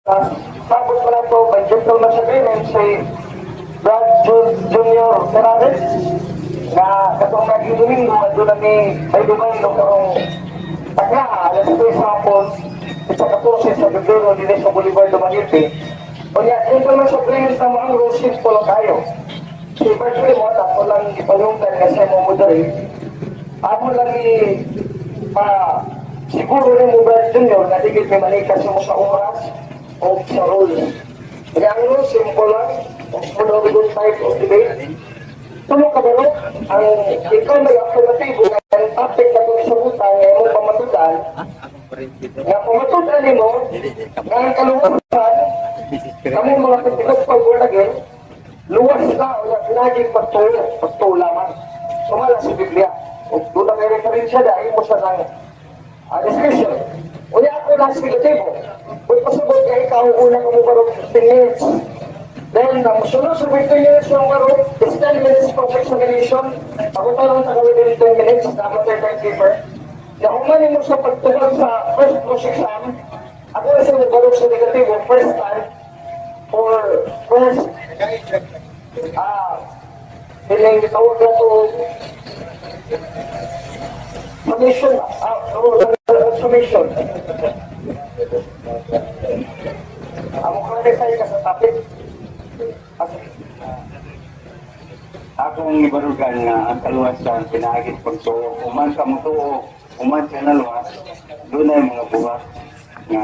Sabot mo na to by gentleman's agreement si Brad Junior Ferrares na katong naging Domingo adto na mi by Domingo karong tagna alas 3 sa hapon sa 14 sa Pebrero dinhi sa Boulevard Dumaguete. Unya, gentleman's agreement na mo, ang rule simple kayo. Si Brad mo ako lang ipalunggan kasi mo moderate. Ako lang i pa siguro ni mo, Brad Junior, na di gid may manikas mo sa oras o sa rules. Kaya ang rules, simple lang. For the good type of debate. Tulo ka ba, ang ikaw may affirmative nga ang topic na itong isabutan nga imong pamatudan, nga pamatudan nimo nga ang kaluwasan kamo mga Pentecostal born again, luwas ka o nga pinaging pagtuo, pagtuo lamang. Sumala sa Biblia. O doon na may referensya dahil mo sa ng discussion. Unya ako na negatibo. Kung pasabot nga ikaw una ka mo barog 15 minutes. Then, ang musunod sa 15 minutes ng barog is 10 minutes for examination. Ako pa lang taga within 10 minutes, dapat tayo timekeeper. Na humanin mo sa pagtuwag sa first cross exam, ako na siya barog sa negatibo first time for first piling gitawag na to summation, oh, summation. Amo clarify ka sa topic. Sige. Akong ibarugan nga ang kaluwasan pinaagi sa pagtuo. Human ka motuo, human ka naluwas, dunay mga buhat nga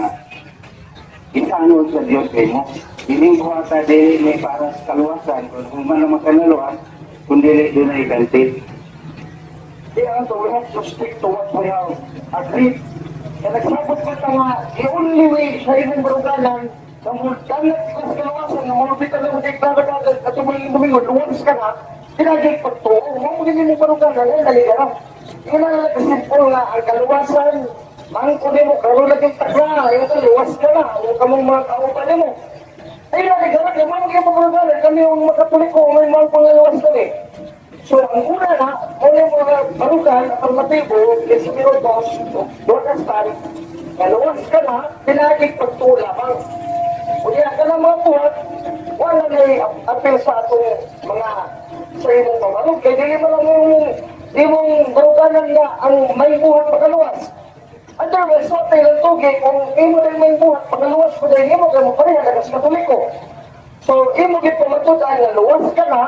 gisanod sa Dios nimo. Ining buhata dili may para sa kaluwasan kung human naman ka naluwas, kun dili dunay ganti. Kaya we have to stick to what we have agreed. Kaya nagsabot ko nga, the only way sa imong baruganan, na mudangat ka sa kaluwasan, na mulupit ka na mo deklara ka, at tumulong Domingo, luwas ka na, pinagay pagtuo, mo mo mong baruganan, ay dali ka na. Yun ang simple nga, ang kaluwasan, mangko mo, karoon lagi takla, yung ka, luwas ka na, huwag ka mong mga kauban mo. Ay, dali ka na, kaya mo yung baruganan, kami yung makatoliko, may mga pangaluwas kami. So, ang una na, kung yung mga barugan, affirmatibo, is dos, dos stand, naluwas ka na, pinagig pagtuo lamang. Unya ka na mga buhat, wala na apel sa atong mga sa imong pamarog. Kaya dili mo lang yung imong baruganan nga ang may buhat pagkaluwas. Otherwise, sa lang tugi, kung imo din may buhat pagkaluwas ko dahil imo, kaya mo pareha ka sa Katoliko. So, imo gid pamatud-an nga luwas ka na,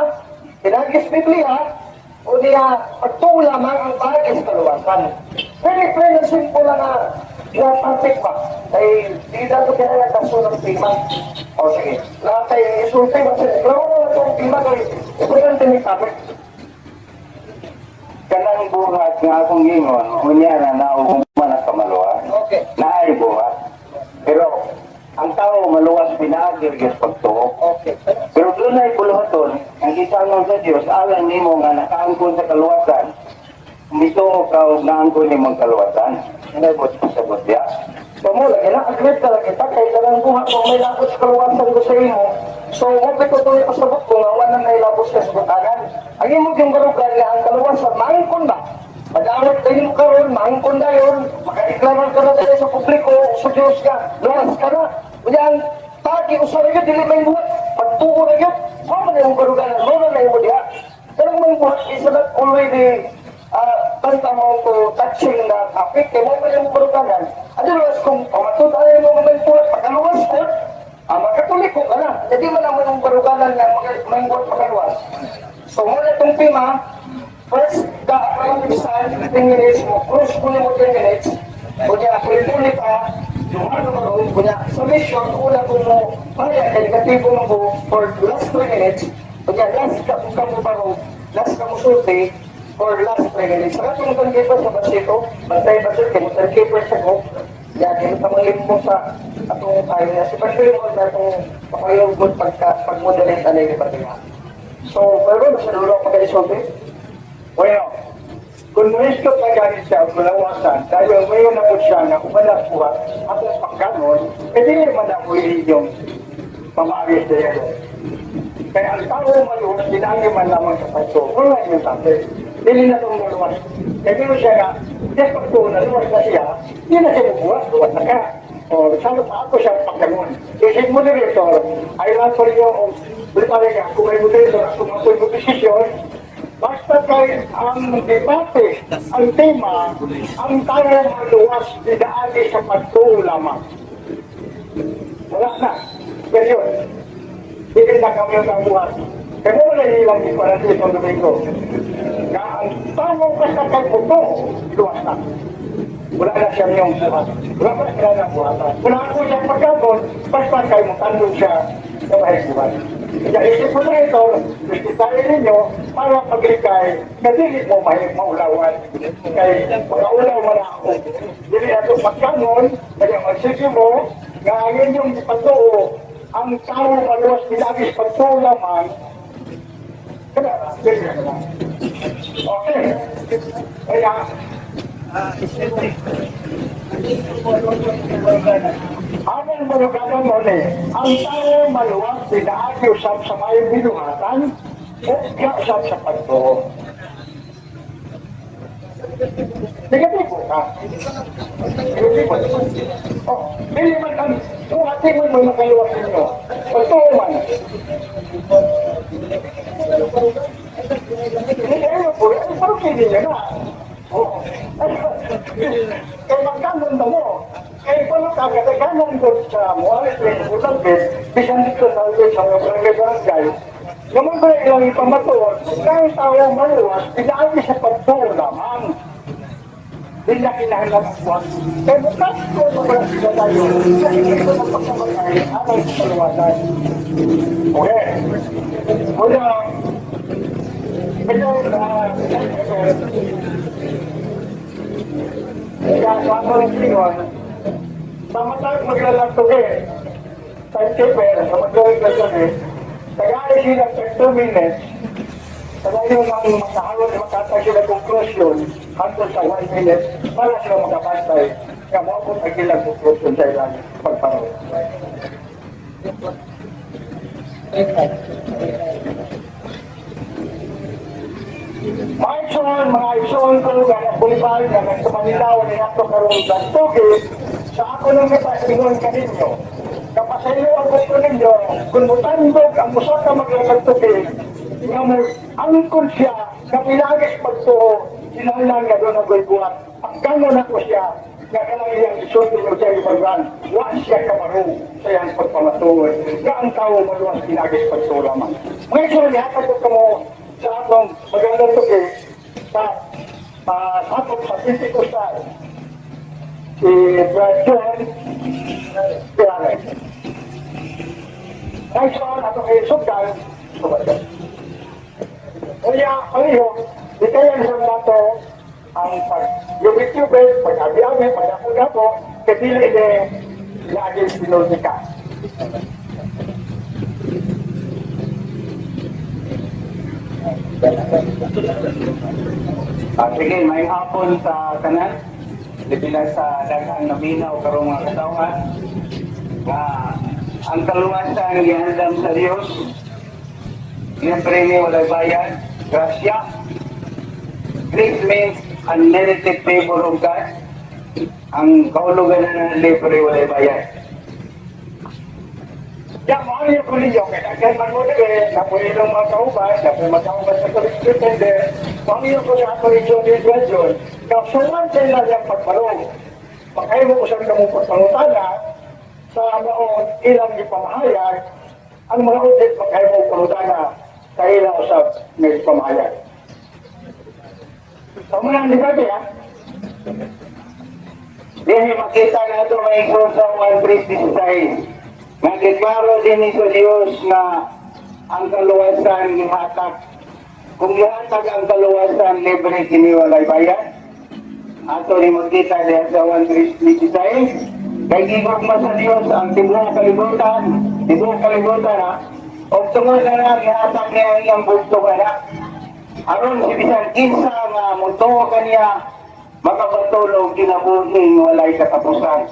pinagis Biblia, o niya, pagtuo lamang ang bagay sa kaluwasan. Very plain and simple lang nga na topic ba? Kay, di na ito kaya nagkaso ng tema. O sige, lahat ay isulti ba sila? Klaro na itong tema kay importante ni topic. Kanang buhat nga akong gingon, unya na nauhuman ang kamaluwas. Naay buhat. Pero ang tao maluwas pinaagi sa pagtuo. Pero dunay buluhaton, ang gisangon sa Dios alang nimo nga nakaangkon sa kaluwasan, mituo ka og naangkon nimong kaluwasan. Ano bot pasabot diya? So mo lagi na, agree ka lang kita, kay kanang buhat mo may labot sa kaluwasan ko sa imo. So, mo ko tuloy pasabot ko nga wala na ilabot sa sabutanan. Ang imong yung barugan nga ang kaluwasan, maangkon ba? Mag-awat kayo mo karon, maangkon dayon, makadeklara ka na dahil sa publiko, sa Diyos ka, luwas ka na. Unya ang pagi usa ra yun, dili may buhat, pagtuo na yun, mo man imong baruganan, mo na imo diha. Pero may buhat is not already tantamount to touching the topic, kay mo man imong baruganan. Otherwise, kung pamatud-an mo may buhat, pagkaluwas ko, makatoliko ka na. Jadi man naman ang baruganan nga may buhat pagkaluwas. So, muna itong tema, first, ka affirmative stand, 15 minutes mo, cross ko mo 10 minutes, kunya, puli ka, yung ano ba ron, kunya, submission, una kung mo, kaya, kay negatibo mo ko, for last 3 minutes, kunya, last ka, kung ka mo baro, last ka mo sulti, for last 3 minutes. Saka itong timekeeper sa basito, bantay basit, kay mo timekeeper sa ko, ya, kaya sa mga limbo sa atong tayo niya. Si Pastor mo na itong papayog pagka, pag-moderate na yung iba. So, pero sa dulo ako pagka-isulti. Bueno, kung nuestro pa gani siya og malawasan, dahil mayon na po siya na umalas buhat, atong pagkanon, eh dili man ako yung pamaagi sa iyo. Kaya ang tao maluwas, dinangi man lamang sa pagtuo. Wala yung topic. Dili na itong maluwas. Kaya dito siya nga, yes, pagtuo na luwas na siya, di na siya mabuhat, luwas na ka. O sa ako siya paggangon. Isip moderator, ay lang ko rin yung balik ka, kung may moderator, ako mapoy mo desisyon, basta kay ang debate, ang tema, ang tao maluwas, didaani sa pagtuo lamang. Wala na. Period. Hindi na kami ang buhat. Kaya mo na ilang ikuan itong Domingo. Nga ang tao basta kay buto, luwas na. Wala na siyang iyong buhat. Wala pa siya ng buhatan. Wala ako siyang pagkabot, basta kay mutandog siya sa may buhat. Kaya isip moderator, respetahin ninyo para paglikay na dili mo may maulawan. Kay pagkaulaw man ako. Dili ato pagkangon, kaya magsige mo, nga ang inyong ipatuo, ang tao maluwas pinagis pagtuo lamang, kaya, dili na lang. Okay. Kaya, anong malugaran mo ni, ang tao maluwas pinaagi usab sa mayong binuhatan o usab sa pagtuo. Negatibo ka. Negatibo. Oh, dili man ang buhati mo mo makaluwas ninyo. Pagtuo man. Hindi ayaw po, ay parang hindi niya na. Oo. Kaya magkanon na mo. Kaya pala kagadagan ko sa Mualit Rin Ulangkit, bisan dito sa ulit sa mga barangay barangay, naman ba ilang ipamatuon, kahit tao maluwas, pinaagi sa pagtuo lamang. Hindi na kinahanglan ang buwan. Kaya magkakatuo na wala sila tayo, kasi ito ng pagkamatay, aral sa kaluwasan. Okay. Muna, ito, kaya sa ako ng tingon, sa matag maglalaktugi, timekeeper, sa maglalaktugi, tagay sila 32 minutes, tagay yung ang makahawag, makatag sila conclusion, hanggang sa 1 minute, para sila makapantay, kaya maabot ang ilang conclusion sa ilang pagparaw. Mga igsoon, mga igsoon ko, nga Bolivar, nga nagtumanilaw, ni ato karoon tugi, sa ako nang napasingon kaninyo. Kapasaylo ang gusto ninyo, kung mutandog ang usa ka maglalagtugi, nga mo angkon siya, nga pinagis pagtuo, kinahanglan nga doon ang buhat. Pagkangon ako siya, nga kanang iyang isulti mo siya ibagran, wa siya kamarong sa iyang pagpamatuod, nga ang tao maluwas pinagis pagtuo lamang. Mga igsoon, ihatag ko kamo sa atong magandang tugi sa sakop sa Pentecostal, si Brad John Pirales. Kahit saan ato kay Sugdan, sumagot. Kaya, palihog, di kaya sa nato ang pag-yubit-yubit, pag-abi-abi, pag-apo-apo, kadili ni lagi pinunika. Sige, may hapon sa tanan. Labi na sa daghang naminaw karong mga katawhan. Nga ang kaluwasan gihandam sa Dios. Siyempre ni walay bayad. Grasya. Grace means unmerited favor of God. Ang kahulugan na ng libre, walay bayad. Ya, maaari ko ninyo, kaya daghan man mo diri, napoy ilang mga kauban, napoy mga kauban sa college pretender, maaari ko sa ato rin yung graduate, kasuman sa ilang yung pagbalong. Pagkaya mo usap ka mong pagpangutana, sa maon ilang gipamahayag, ang mga udit pagkaya mo pangutana sa ilang usap nga gipamahayag. Sa mga ang debate, ha? Dihi makita na ito may sa 1:3:16. Nagdeklaro din sa Diyos na ang kaluwasan gihatag. Kung gihatag ang kaluwasan, libre kini walay bayad. Ato ni makita diha sa 1:3:16. Kay gigugma sa Dios ang tibuok kalibutan, tibuok kalibutan ha. Og tungod na lang gihatag niya ang iyang bugtong anak. Aron si bisan kinsa nga motuo kaniya makabatol og kinabuhing walay katapusan.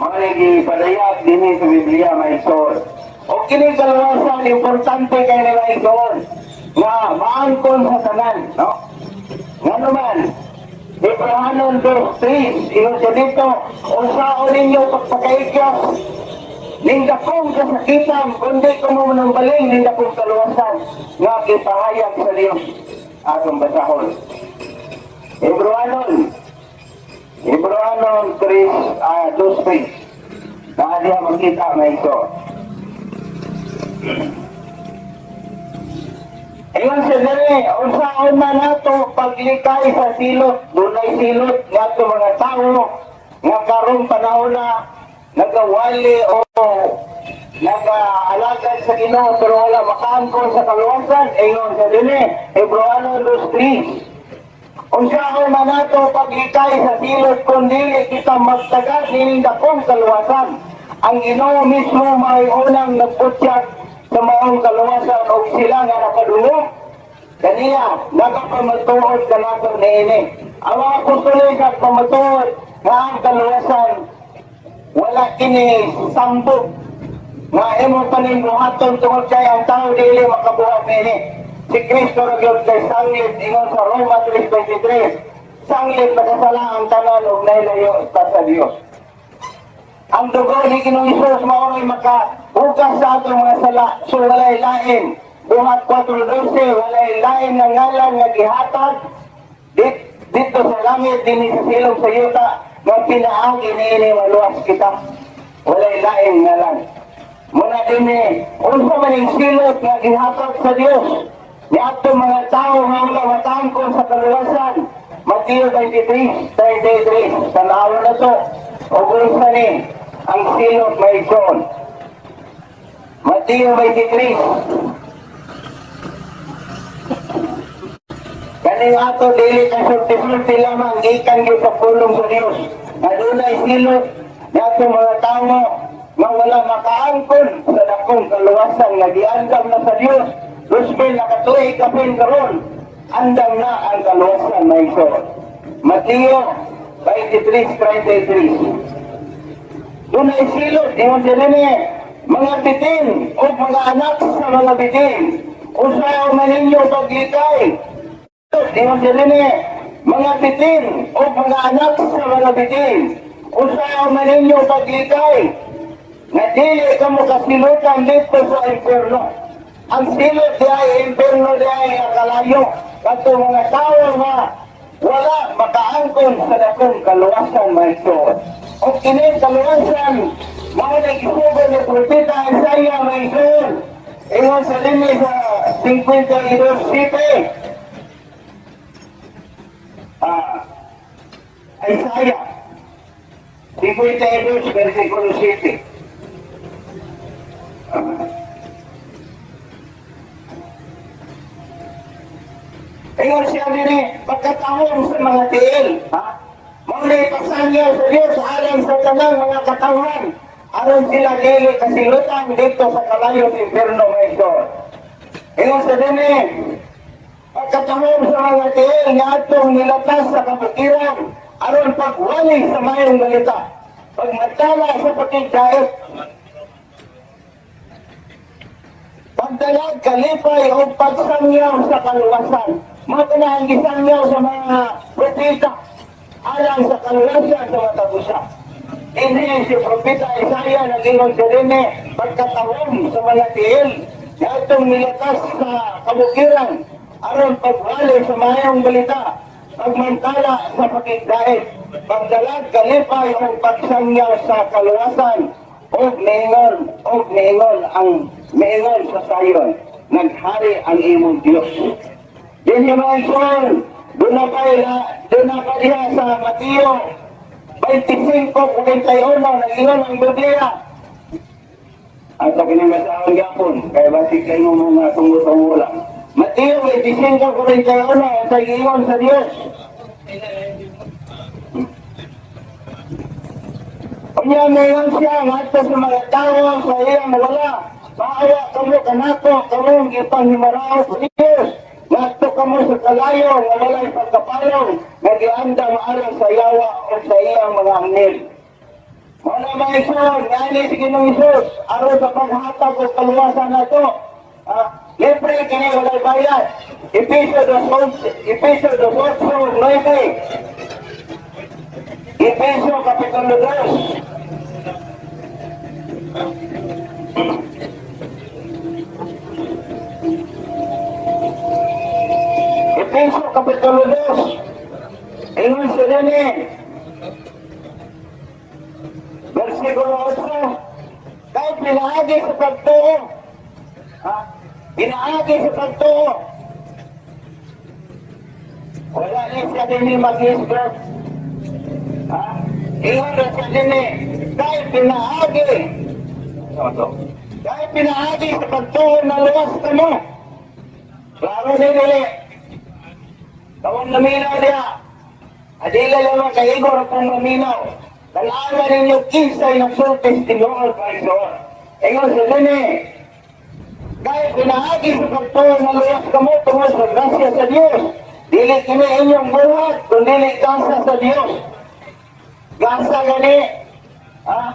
Mga nagi padayag dinhi sa Biblia may igsoon. O kini kaluwasan importante kay nila igsoon nga maangkon sa tanan, no? Nga naman, Hebreohanon 2:3, ingon siya dito, "Unsaon ninyo pagpakaikyas ning dakong kasakitan, kundi kamo manumbaling ning dakong kaluwasan nga gipahayag sa Dios?" Atong basahon. Hebreohanon 3, 2:3. Na diha makita nga ito. Ingon siya diri, "Unsaon man nato paglikay sa silot?" Dunay silot nga ato mga tao nga karong panahon na nagawali o nag-alagad sa Ginoo pero wala makaangkon sa kaluwasan. Ingon siya diri, Hebreohanon 2:3. "Unsaon man nato paglikay sa silot kung dili kita magtagad nining dakong kaluwasan? Ang Ginoo mismo may unang nagbutyag sa maong kaluwasan og sila nga nakadungog kaniya nagapamatuod kanato niini." Ang mga apostoles nagpamatuod nga ang kaluwasan wala kini sambog nga imo paning buhaton tungod kay ang tao dili makabuhat niini. Si Kristo ra gyud kay sanglit, ingon sa Roma 3:23, sanglit nakasala ang tanan ug nahilayo ta sa Dios. Ang dugo ni Ginoong Hesus mao ray makahugas sa atong mga sala. So walay lain. Buhat 4:12, walay lain nga ngalan nga gihatag dito sa langit dinhi sa silong sa yuta nga pinaagi niini maluwas kita. Walay lain ngalan. Muna dinhi, unsa man ning silot nga gihatag sa Dios ni atong mga tao nga wala makaangkon sa kaluwasan? Mateo 23:33. Tan-awon na to. O unsa ni ang silot, mga igsoon? Mateo 23. Kaning ato dili ka sulti-sulti lamang, gikan gyud sa pulong sa Dios. Nga dunay silot ni atong mga tao nga wala makaangkon sa dakong kaluwasan nga giandam na sa Dios. 2000 na katuig kapin karon, andam na ang kaluwasan, mga igsoon. Mateo 23:33. Dunay silot, ingon siya dinhi, "Mga bitin o mga anak sa mga bitin, unsaon man ninyo paglikay?" Ingon siya dinhi, "Mga bitin o mga anak sa mga bitin, unsaon man ninyo paglikay nga dili kamo kasilutan dito sa impyerno?" Ang silot di ay impyerno, di ay nga kalayo. Kadto mga tao nga wala makaangkon sa dakong kaluwasan, mga igsoon. O kini kaluwasan, mao na gisugod ni Propeta Isaiah, mga igsoon. Ingon sa dinhi sa 52:7. Isaiah 52 versikulo 7. Ingon siya dinhi, "Pagkatahom sa mga tiil, ha? Mao na ipasangyaw sa Diyos alang sa tanang mga katawhan, aron sila dili kasilutan dito sa kalayo sa impyerno, mga igsoon." Ingon sa dinhi, "Pagkatahom sa mga tiil nga atong nilatas sa kabukiran, aron pagwali sa mayong balita, pagmantala sa pakigdait, pagdalag kalipay o pagsangyaw sa kaluwasan." Mao na ang gisangyaw sa mga propeta alang sa kaluwasan sa matag usa. Hindi si Propeta Isaiah nag-ingon sa dinhi, "Pagkatahom sa mga tiil nga atong nilatas sa kabukiran, aron pagwali sa mayong balita, pagmantala sa pakigdait, pagdalag kalipay o pagsangyaw sa kaluwasan, og niingon ang miingon sa sayon, naghari ang imong Dios." Din yung mga igsoon, doon na pa diha sa Mateo 25:41, nag-ingon ang Biblia. Ang sa kinabasahon gyapon, kay basig kayo mga tungo-tungo lang. Mateo 25:41, sa ingon sa Dios. Unya ngayon siya, ngadto sa mga tao sa iyang wala. "Maawa kamo kanako, kamong gipanghimaraot sa Diyos. Ngadto kamo sa kalayo, nga walay pagkapalong, nga giandam alang sa yawa o sa iyang mga anghel." Mao na, mga igsoon, ngani si Ginoong Hesus, aron sa paghatag og kaluwasan nato. Libre kini, walay bayad. Epeso 2, Epeso 2:8, 9. Efeso Kapitulo 2. Efeso Kapitulo 2. Ingon sa dini. Versikulo 8. Kahit pinaagi sa pagtuo. Ha? Pinaagi sa pagtuo. Wala ni siya dini mag-isgrap. Ha? Ingon ra siya dini. Kahit pinaagi. Ano to? Kahit pinaagi sa pagtuo na luwas kamo. Klaro ni dili. Tawag naminaw diha. Adila lamang kay Igor kung maminaw. Tanawa ninyo kinsay nagsulti tinuod pa Igor. Ingon sa dini. Kahit pinaagi sa pagtuo na luwas kamo tungod sa grasya sa Dios. Dili kini inyong buhat, kundi gasa sa Dios. Gasa gani. Ha?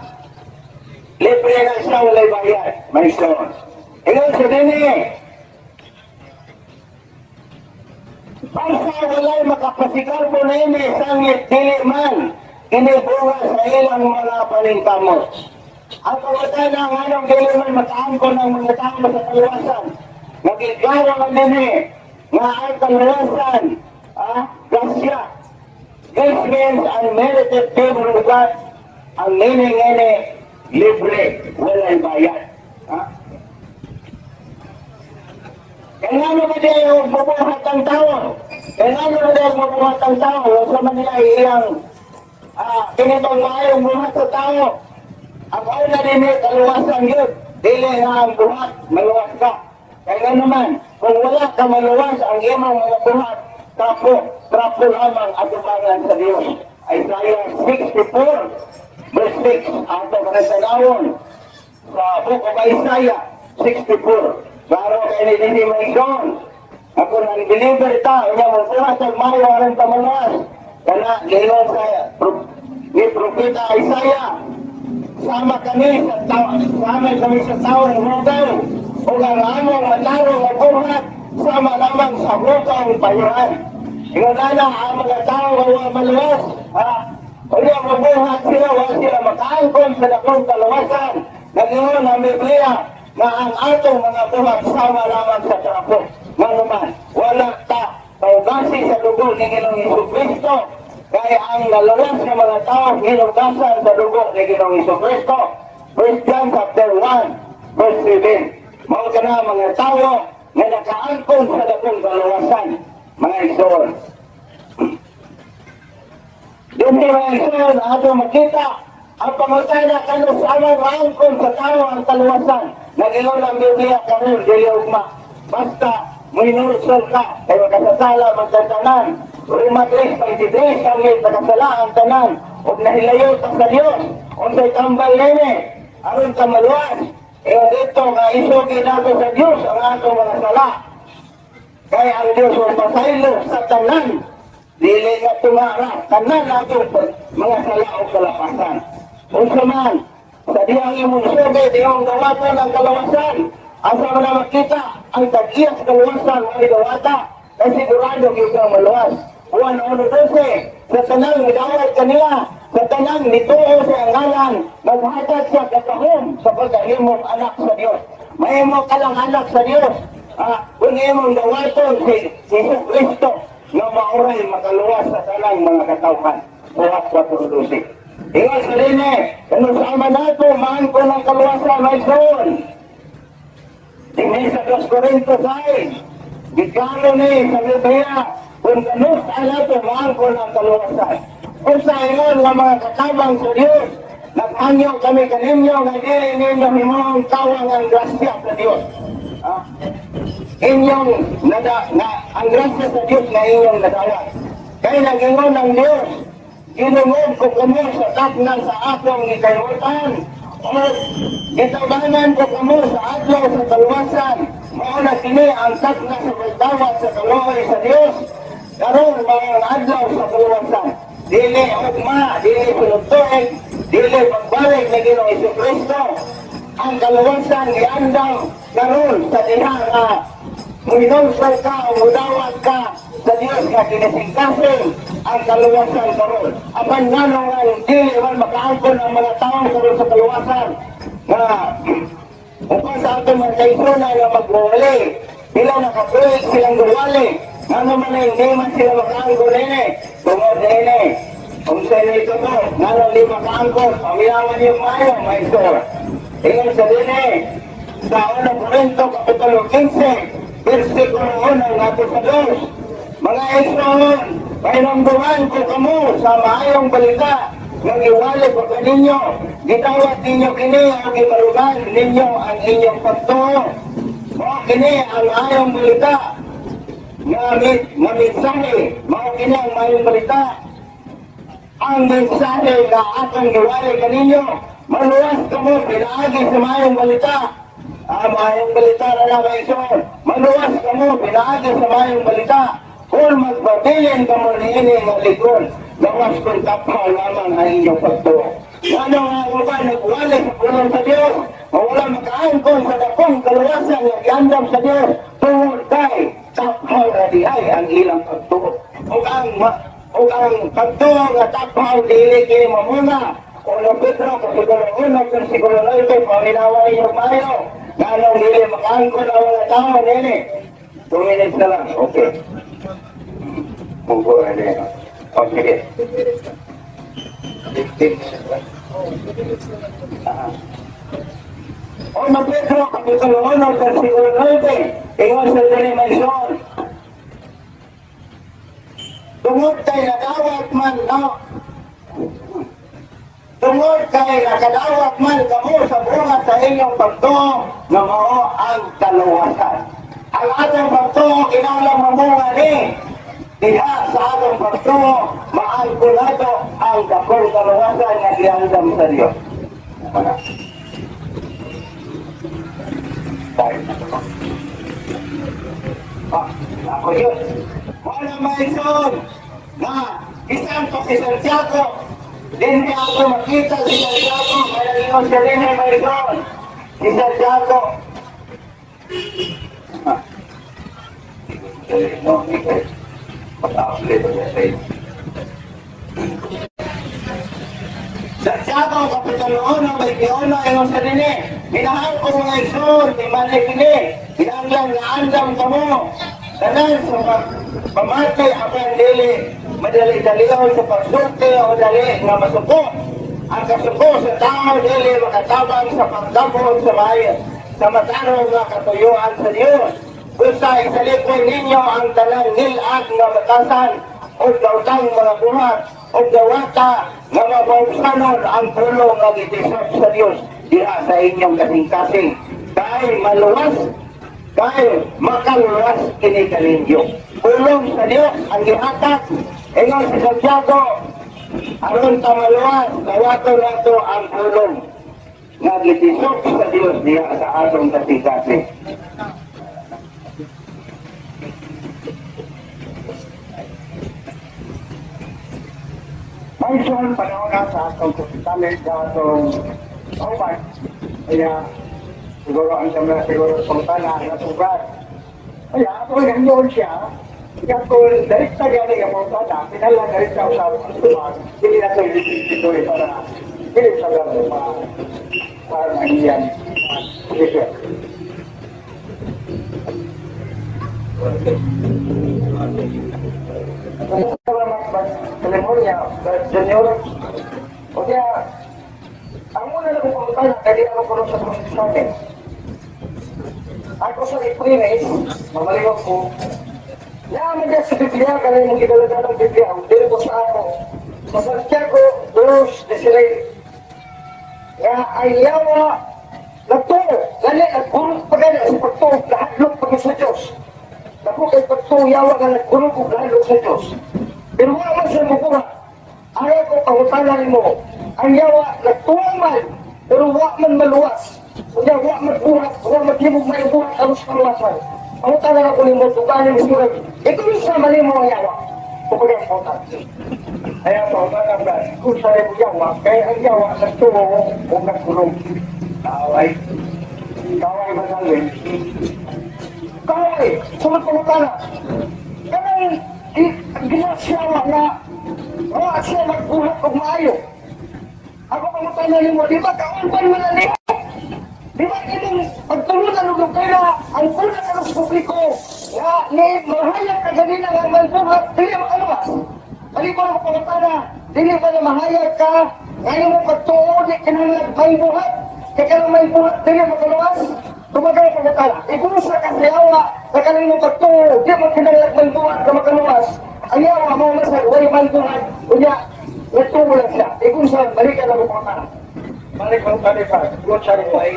Libre na siya, walay bayad. May son. Ingon sa dini. Basta walay makapasigarbo na ini, sangit, dili man, kinibunga sa ilang mga paningkamot. Ang pangutana ang anong dili man makaangkon ang mga tao sa kaluwasan. Nagigaro ang dini, nga ang kaluwasan, grasya. This means unmerited favor of God. Ang meaning ini, libre, walay bayad. Ha? Kailangan mo ba yung mabuhat ang tao? Kailangan mo ba yung mabuhat ang tao? O sa Manila iyang kinitong maayong buhat sa tao. Ang una din ay kaluwasan yun. Dili nga ang buhat, maluwas ka. Kaya naman, kung wala ka maluwas ang imong mga buhat, trapo, trapo lamang atubangan sa Diyos. Isaiah 64, verse 6, ato katanawon sa Book of Isaiah 64. Klaro kay ni dini may John. Ako nang deliver ta, unya mo buhat ang mayo aron pamaluwas. Kana giingon sa ni Propeta Isaiah, sama kami sa tao ng hugaw o ang among matarong nga buhat sama lamang sa hugaw bayuhan. Ingon na ang mga tao nga wa maluwas, ha? Unya mabuhat sila, wa sila makaangkon sa dakong kaluwasan. Nag-ingon ang Biblia na ang atong mga buhat sama lamang sa trapo. Nga naman, wala ta paugasi sa dugo ni Ginoong Hesus Kristo. Kaya ang naluwas ng mga tao hinugasan sa dugo ni Ginoong Hesus Kristo. 1 John chapter 1, verse 7. Mao ka na mga tao nga nakaangkon sa dakong kaluwasan, mga igsoon. Dito mga igsoon, ato makita ang pangutana kano sa amang maangkon sa tao ang kaluwasan. Nag-ingon ang Biblia karon dili ugma. Basta muinulsol ka, kay makasasala man sa tanan. Roma 3:23, kami nakasala ang tanan, ug nahilayo ta sa Dios. Unsay tambal nini? Aron ka maluwas. Ingon dito nga isugi nato sa Dios ang atong mga sala. Kaya ang Dios ang pasaylo sa tanan. Dili nga tumara, tanan atong mga sala o kalapasan. Unsa man, sa diyang imong sugi, diyang dawaton ang kalawasan. Asa man na makita ang tag-iya sa kaluwasan nga dawata, kay sigurado gyud kang maluwas. Juan 1:12, sa tanang midawat kanila, sa tanang nituo sa ngalan, maghatag siya katahom sa pagkahimong anak sa Dios. Mahimo ka lang anak sa Dios. Kung imong dawaton si Jesus Kristo nga maoray makaluwas sa tanang mga katawhan. Buhat 4:12. Ingon sa dini, kano sa ama nato, maangkon ang kaluwasan, my son. Dini sa 2 Corinto 6, giklaro ni sa Biblia, kung kanus nato, maangkon ang kaluwasan. Kung sa ingon nga mga katabang sa Dios, naghangyo kami kaninyo nga dili ninyo himuong kawang ang grasya sa Dios. Inyong nada, na, ang grasya sa Dios na inyong nadawat. Kay nag-ingon ng Dios, ginungod ko kamo sa takna sa akong gikayutan, o gitabanan ko kamo sa adlaw sa kaluwasan. Mao na kini ang takna sa pagdawat sa kaluoy sa Dios. Karon mao ang adlaw sa kaluwasan. Dili ugma, dili sulod tuig, dili pagbalik ni Ginoong Hesus. Ang kaluwasan giandam karon sa diha nga muhinulsol ka o mudawat ka sa Dios nga kinasingkasing ang kaluwasan karon. Apan ngano nga dili man makaangkon ang mga tao karon sa kaluwasan nga upan sa atong mga kaigsoon nga magwali, pila nakatuig silang guwali, ngano man ay hindi man sila makaangkon nini tungod nini? Kung sa ito ko, ngano di makaangkon? Paminawan yung maayo, mga igsoon. Ingon sa dini, sa 1 Korinto, Kapitulo 15, versikulo 1 ngadto sa 2. Mga igsoon, pahinumduman ko kamo sa maayong balita nga giwali ko kaninyo. Gitawat ninyo kini o gibarugan ninyo ang inyong pagtuo. Mao kini ang maayong balita nga mensahe. Mao kini ang maayong balita. Ang mensahe nga atong giwali kaninyo, maluwas kamo pinaagi sa maayong balita. Ah, maayong balita na lang, mga igsoon. Maluwas kamo pinaagi sa maayong balita. Kung magbabilin kamo niini nga ligon, gawas kung taphaw lamang ang inyong pagtuo. Ano nga uban nagwali sa pulong sa Diyos, wala makaangkon sa dakong kaluwasan nga giandam sa Diyos, tungod kay taphaw na diay ang ilang pagtuo. Ug ang pagtuo nga taphaw dili kini mamunga. 1 Pedro, Kapitulo 1, versikulo 9, paminawa ninyo maayo. Nganong dili makaangkon ang mga tao nini? 2 minutes na lang, okay. Munggo na din. O, sige. 15 minutes lang. Ah. 1 Pedro, Kapitulo 1, versikulo 9, ingon sa diri, mga igsoon. Tungod kay nadawat man no, tungod kay nakadawat man kamo sa bunga sa inyong pagtuo nga mao ang kaluwasan. Ang atong pagtuo kinahanglan mamunga ni diha sa atong pagtuo maangkon nato ang dakong kaluwasan nga giandam sa Dios. Wala. Dahil na to. Ah, ako yun. Wala, mga igsoon. Na, isang pa si Santiago. Hindi ako makita si Santiago. Kaya ingon siya din ay mga igsoon. Si Santiago. Ah. No, pag-upload niya sa inyo. Santiago, Kapitulo 1, 21, ingon sa dini. Minahal ko mga igsoon, di man kini. Kinahanglan nga andam kamo. Tanan sa pamati apan dili madali-dalion sa pagsulti o dali nga masuko. Ang kasuko sa tao dili makatabang sa pagdamot sa may sa matarong nga katuyuan sa Dios. Basta isalikoy ninyo ang tanang nil-ag nga batasan o gautang mga buhat o gawata nga mabawsanon ang pulong nga gitisod sa Dios diha sa inyong kasing-kasing. Kay maluwas, kay makaluwas kini kaninyo. Pulong sa Dios ang gihatag. Ingon si Santiago, aron ta maluwas, dawaton nato ang pulong nga gitisod sa Dios diha sa atong kasing-kasing. May son panahon na sa atong hospital sa atong kauban. Kaya siguro ang sama siguro pangtana na sugat. Kaya ako nandoon siya. Kaya kung direkta gani ang pangtana, pinala direkta sa hospital. Dili na ito ito para dili sa gano pa para mangiyan. Sige, sir. Salamat ba California, Junior. O kaya, ang una na kong pangutana, kaya di ako kuno sa proseso. Ako sa i-premise, mamaliwag ko, Naaman niya sa Biblia, kanay mong gidala ng Biblia, ang dili ko sa ako. Sa Santiago 2:16, nga ay yawa, nagtuo, gani, nagkurog pa gani, sa pagtuo, nahadlok pa sa Diyos. Dako kay pagtuo, yawa nga nagkurog og nahadlok sa Diyos. Pero wala man siya mukuha. Ayaw ko pangutana nimo. Ang yawa, nagtuo man, pero wa man maluwas. Unya, wa man buhat, wa man himog may buhat aron sa kaluwasan. Pangutana ko nimo, tuganin mo siguro. Ito yung sa mali mo ang yawa. Tukod ang pangutana. Kaya pangutana ba, kung sa rin yawa, kaya ang yawa nagtuo o nagkurog. Kaway. Kaway ba sa rin? Kaway! Sunod pangutana. Kanang Ginasya nga wa siya magbuhat og maayo. Ako pangutana nimo, di ba kaulban man na niyo? Di ba imong pagtulunan og doktrina ang kulang sa publiko nga ni mahayag ka ganina nga may buhat dili makaluwas? Balik ko lang pangutana, dili ba na mahayag ka nga imong pagtuo di kinahanglan may buhat? Kay kanang may buhat dili makaluwas? Tumagal pangutana, igusa ka sa yawa na kanang imong pagtuo di mo kinahanglan may buhat ka makaluwas. Ang yawa mo masag way man buhat, unya nagtuo lang siya. Igusa, balikan ako pangutana. Balik ko balik pa. Good sa ko ay.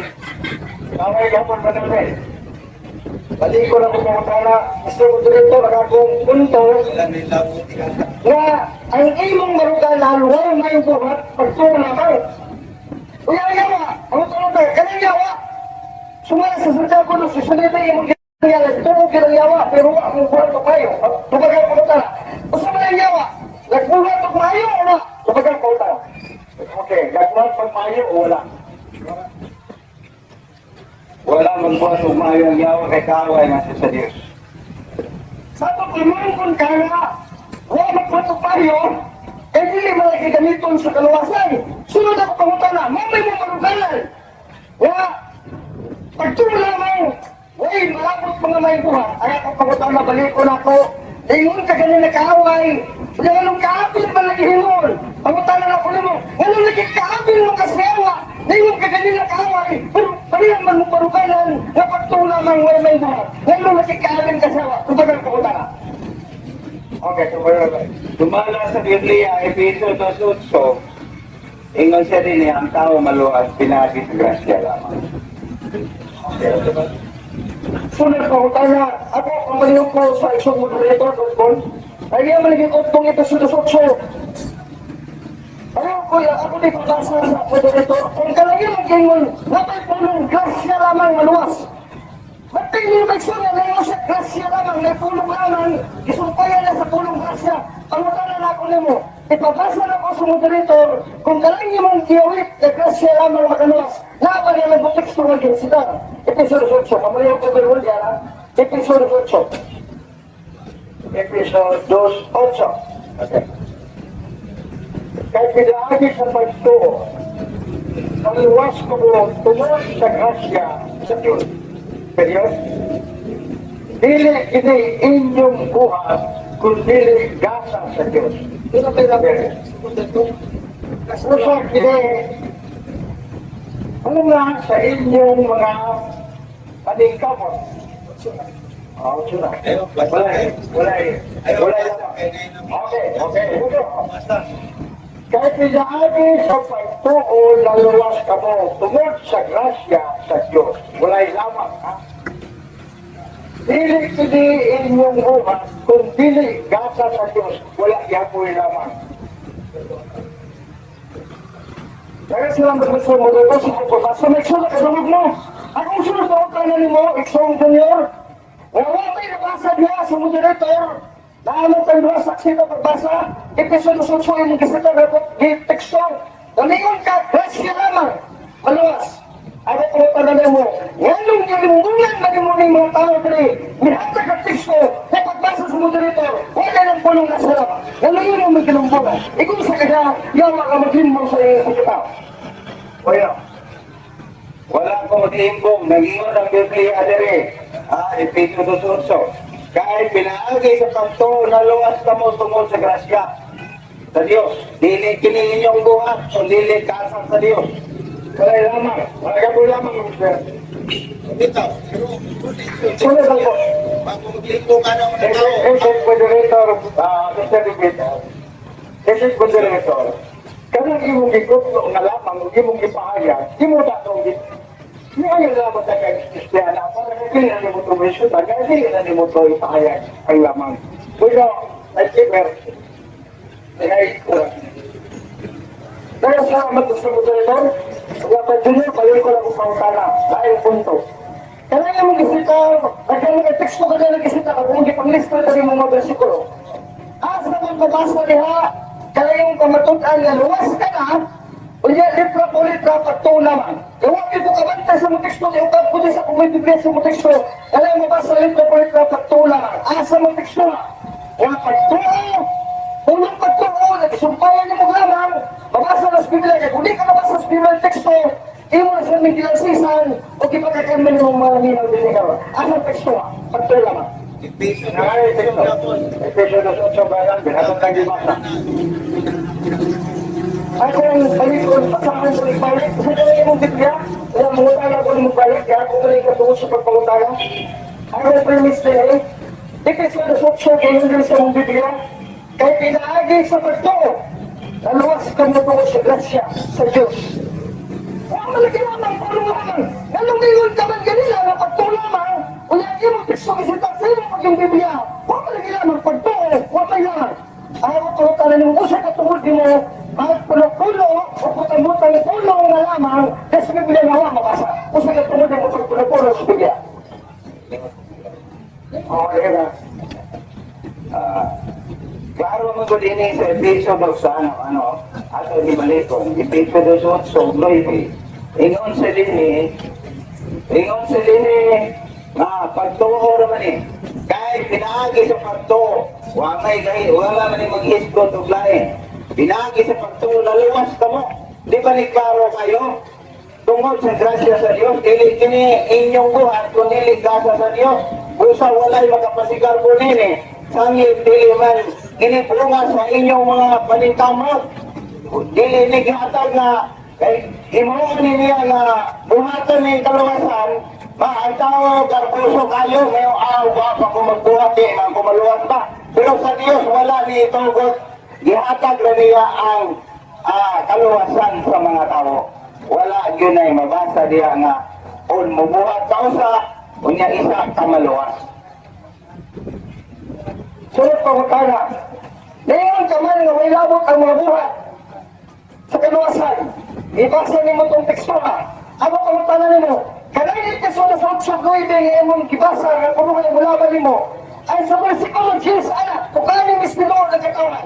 Tama gapon pa naman. Balik ko na ko pangutana, Mr. Moderator, ang akong punto nga ang imong marugalan, wala may buhat, pagtuo lamang. Uya, yawa, ang tanong ba, kanang yawa, sumaya sa Santiago no, susunod na imong ginagawa, tuo kinang yawa, pero wa mong buhat pa kayo. Tubagal pangutana. Usa man ang yawa, nagbuhat og maayo o na? Tubagal pangutana. Okay, nagbuhat pag maayo o wala? Wala magbuhat og maayo ang yawa kay kaaway man siya sa Dios. Sa atong imong ka nga, wa magbuhat og maayo, eh dili man lagi gamiton sa kaluwasan. Sunod ako pangutana, mo may mong marugalan. Wa, pagtulo lamang, way malabot mga may buhat. Ay ako pangutana, balik ko na ako. Ingon ka ganin nakaaway. Unya nganong kaabil ba lagi hingon? Pangutana na ako nimo. Nganong lagi kaabil mo kasyawa? Ingon ka ganin nakaaway. Pero pareha man mo parugalan nga pagtulo lamang way may buhat. Nganong lagi kaabil kasyawa? Tubagal pangutana. Okay, tumagal. Dumala sa Biblia, Episo 2:8, ingon siya din eh, ang tao maluwas, pinagi sa grasya lamang. Okay, Sunod pangutana, ako ang baliw ko sa isang moderator, Don. Ay niya malaging utong ito sa 8. Ano ko, ako di pabasa sa moderator. Kung kalagi mag-ingon, napay pulong grasya lamang maluwas. Magtingin may sura na yung sa grasya lamang, may pulong lamang, isumpayan na sa pulong grasya. Pangutana na ako nimo, ipabasa na ko sa moderator, kung kalagi mong giyawit na grasya lamang makaluwas, napa niya nag-teksto nga ginsita. Episode 8, kamuli yung overall yan, ha? Episode 8. Episode 2:8. Okay. Kay pinaagi sa pagtuo, ang luwas ko mo tungod sa grasya sa Diyos. Pero dili kini inyong buhat, kun dili gasa sa Diyos. Ito kayo lang. Usa kini bunga sa inyong mga paningkamot. Oh, sura. Wala eh. Wala eh. Wala eh. Okay. Kahit pinaagi sa pagtuo, laluwas ka mo tungod sa grasya sa Diyos. Wala'y lamang, ha? Dili kini inyong buhat, kung dili gasa sa Diyos, wala yapoy lamang. Kaya sila mag-gusto mo dito sa pagpapasa. May sulat ka dungog mo. Akong sunod na ka na nimo, Ikson Junior. Nga wala tayo nabasa niya sa moderator. Naamot tayo duha saksi na pagbasa. Episode 8 imong gisita na teksto. Nalingon ka, grasya lamang. Maluwas. Ako ko tanan mo. Nganong gilimbungan na nimo ni mga tao diri. Mihatag ka teksto na pagbasa sa moderator. Wala nang pulong na sila. Nganong yun ang may gilumbungan. Ikaw sa kanya, yawa ka maglimbong sa iyong tao. Bueno, Wala ko limbong, nag-ingon ang Biblia diri. Ah, Episo 2:8. Kahit pinaagi sa pagtuo, naluwas ka mo tungod sa grasya sa Dios. Dili kini inyong buhat, o dili kasang sa Dios. Wala lamang. Wala yapoy lamang, Mr. Sunod lang po. Mr. Moderator, Mr. David, Mr. Moderator, kanang imong gikutlo nga lamang ug imong gipahayag, imo ta tong git. Yung ayaw lamang sa kay Kristiyana, para dili na nimo to mention, dili na nimo to ipahayag ang lamang. Bueno, I think, ay, Dahil salamat sa moderator, wala pa Junior, payo ko lang kung pangutana, dahil punto. Kaya mong gisita, nagkaroon ng teksto ka na nagisita ka, kung ipanglista ka rin mga bersikulo. Asa man pabasa diha, kaya yung pamatutan nga luwas ka na, unya litra po litra pagtuo naman. Gawa ko kabantay sa mga teksto, yung ko din sa kung may Biblia sa mga teksto, kaya mabasa litra po litra pagtuo naman. Asa mga teksto na. Kung pagtuo, kung yung pagtuo, nagsumpayan nimo lamang, mabasa na sa Biblia, kaya kung di ka mabasa sa Biblia teksto, imo na sa gilansisan, o gipagkakamil mo mga minaw din ikaw. Anong teksto ha? Pagtuo lamang. Ay, teksto. Efeso 2:8 bayan, binatong kang gibasa. Akong balik, pasahan ko ibalik. Kasi kaya imong Biblia, wala mangutana ko nimong balik, kaya ako tuloy katuo sa pagpangutana. Akong premise din eh, Efeso 2:8, kung hindi sa mong Biblia, kay pinaagi sa pagtuo, naluwas kang natuo sa grasya sa Diyos. Wa malagi lamang, pulo lamang. Nganong ningon ka man ganila nga pagtuo lamang, unya imong teksto isinta sa imong pag yung Biblia. Wa malagi lamang pagtuo, wa may lamang. Ang ako pangutana nimo, usa ka tungod nimo, pagpulo-pulo o putang pulo nga lamang, sa Biblia nga wa mabasa. Usa ka tungod nimo pagpulo-pulo sa Biblia. Oh, ayun na. Klaro mo gud ini sa Efeso 2 ano ano ato ni balikon Efeso 2:8-9. Ingon sa dini nga pagtuo ra man eh. Kay pinaagi sa pagtuo, wa may kay wala man ni maghisgot og lain. Pinaagi sa pagtuo, naluwas kamo. Di ba ni klaro kayo? Tungod sa grasya sa Dios, dili kini inyong buhat kun dili grasya sa Dios. Busa walay makapasigar ko nini. Sangit dili man kini bunga sa inyong mga paningkamot. Dili ni gihatag nga kay himuon ni niya nga buhaton ni kaluwasan, ma ang tao garbuso kayo ngayon aw ba pa ko magbuhat di man ko maluwas ba. Pero sa Dios wala ni itugot, gihatag ra niya ang kaluwasan sa mga tao. Wala gyud ay mabasa diha nga on mubuhat ka usa, unya isa ka maluwas. Sunod pangutana. Ngayon ka man nga way labot ang mga buhat sa kaluwasan. Ibasa nimo tong teksto ha. Ano pangutana nimo? Kanang Efeso 2:8-9 nga imong gibasa nga kuno nga mulaban nimo. Ay sa versikulo 10 ana, kung kani mismo ang katawan.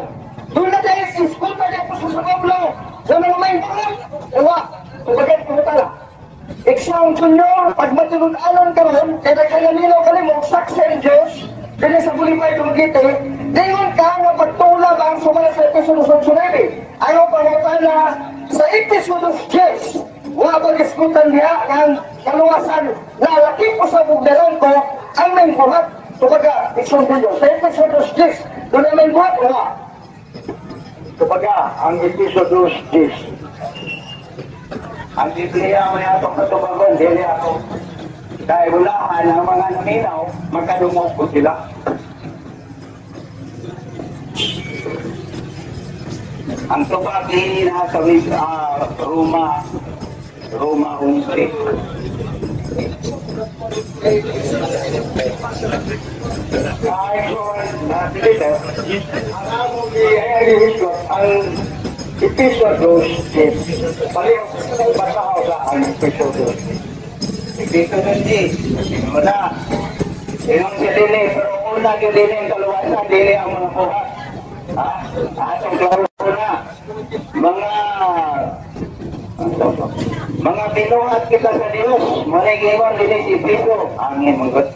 Doon na dahil school pa niya sa Pablo sa mga may buhat. Ewa, kumbaga pangutana. Exam Junior, pag matulun-alon ka ron, kaya nagkanganilo ka nimo, saksi ang Diyos, dili sa Bulipay Dumaguete, dayon ka nga pagtula ba ang sumala sa Efeso 2:9. Ayaw pangutana sa Efeso 2:10, wa ba diskutan niya ang kaluwasan na laki ko sa bugdaran ko ang may buhat. Kumbaga, Exam Junior, sa Efeso 2:10, doon ang may buhat, wa. Kumbaga, ang Efeso 2:10. Ang Biblia may atong katubagon, dili ako. Dahil wala ang mga naminaw, magkadungog ko sila. Ang tubag ini na sa Roma, Roma 11. Ay, so, dito, ang among gihisgot, ang Efeso 2:10. Balik, basa sa ang Efeso 2. Efeso 2:10. Una, ingon si dili, pero una gyud dili ang kaluwasan, dili ang mga buhat. Ha? Atong klaro na. Mga binuhat kita sa Dios, muna giingon dinhi si Efeso, angin manggod.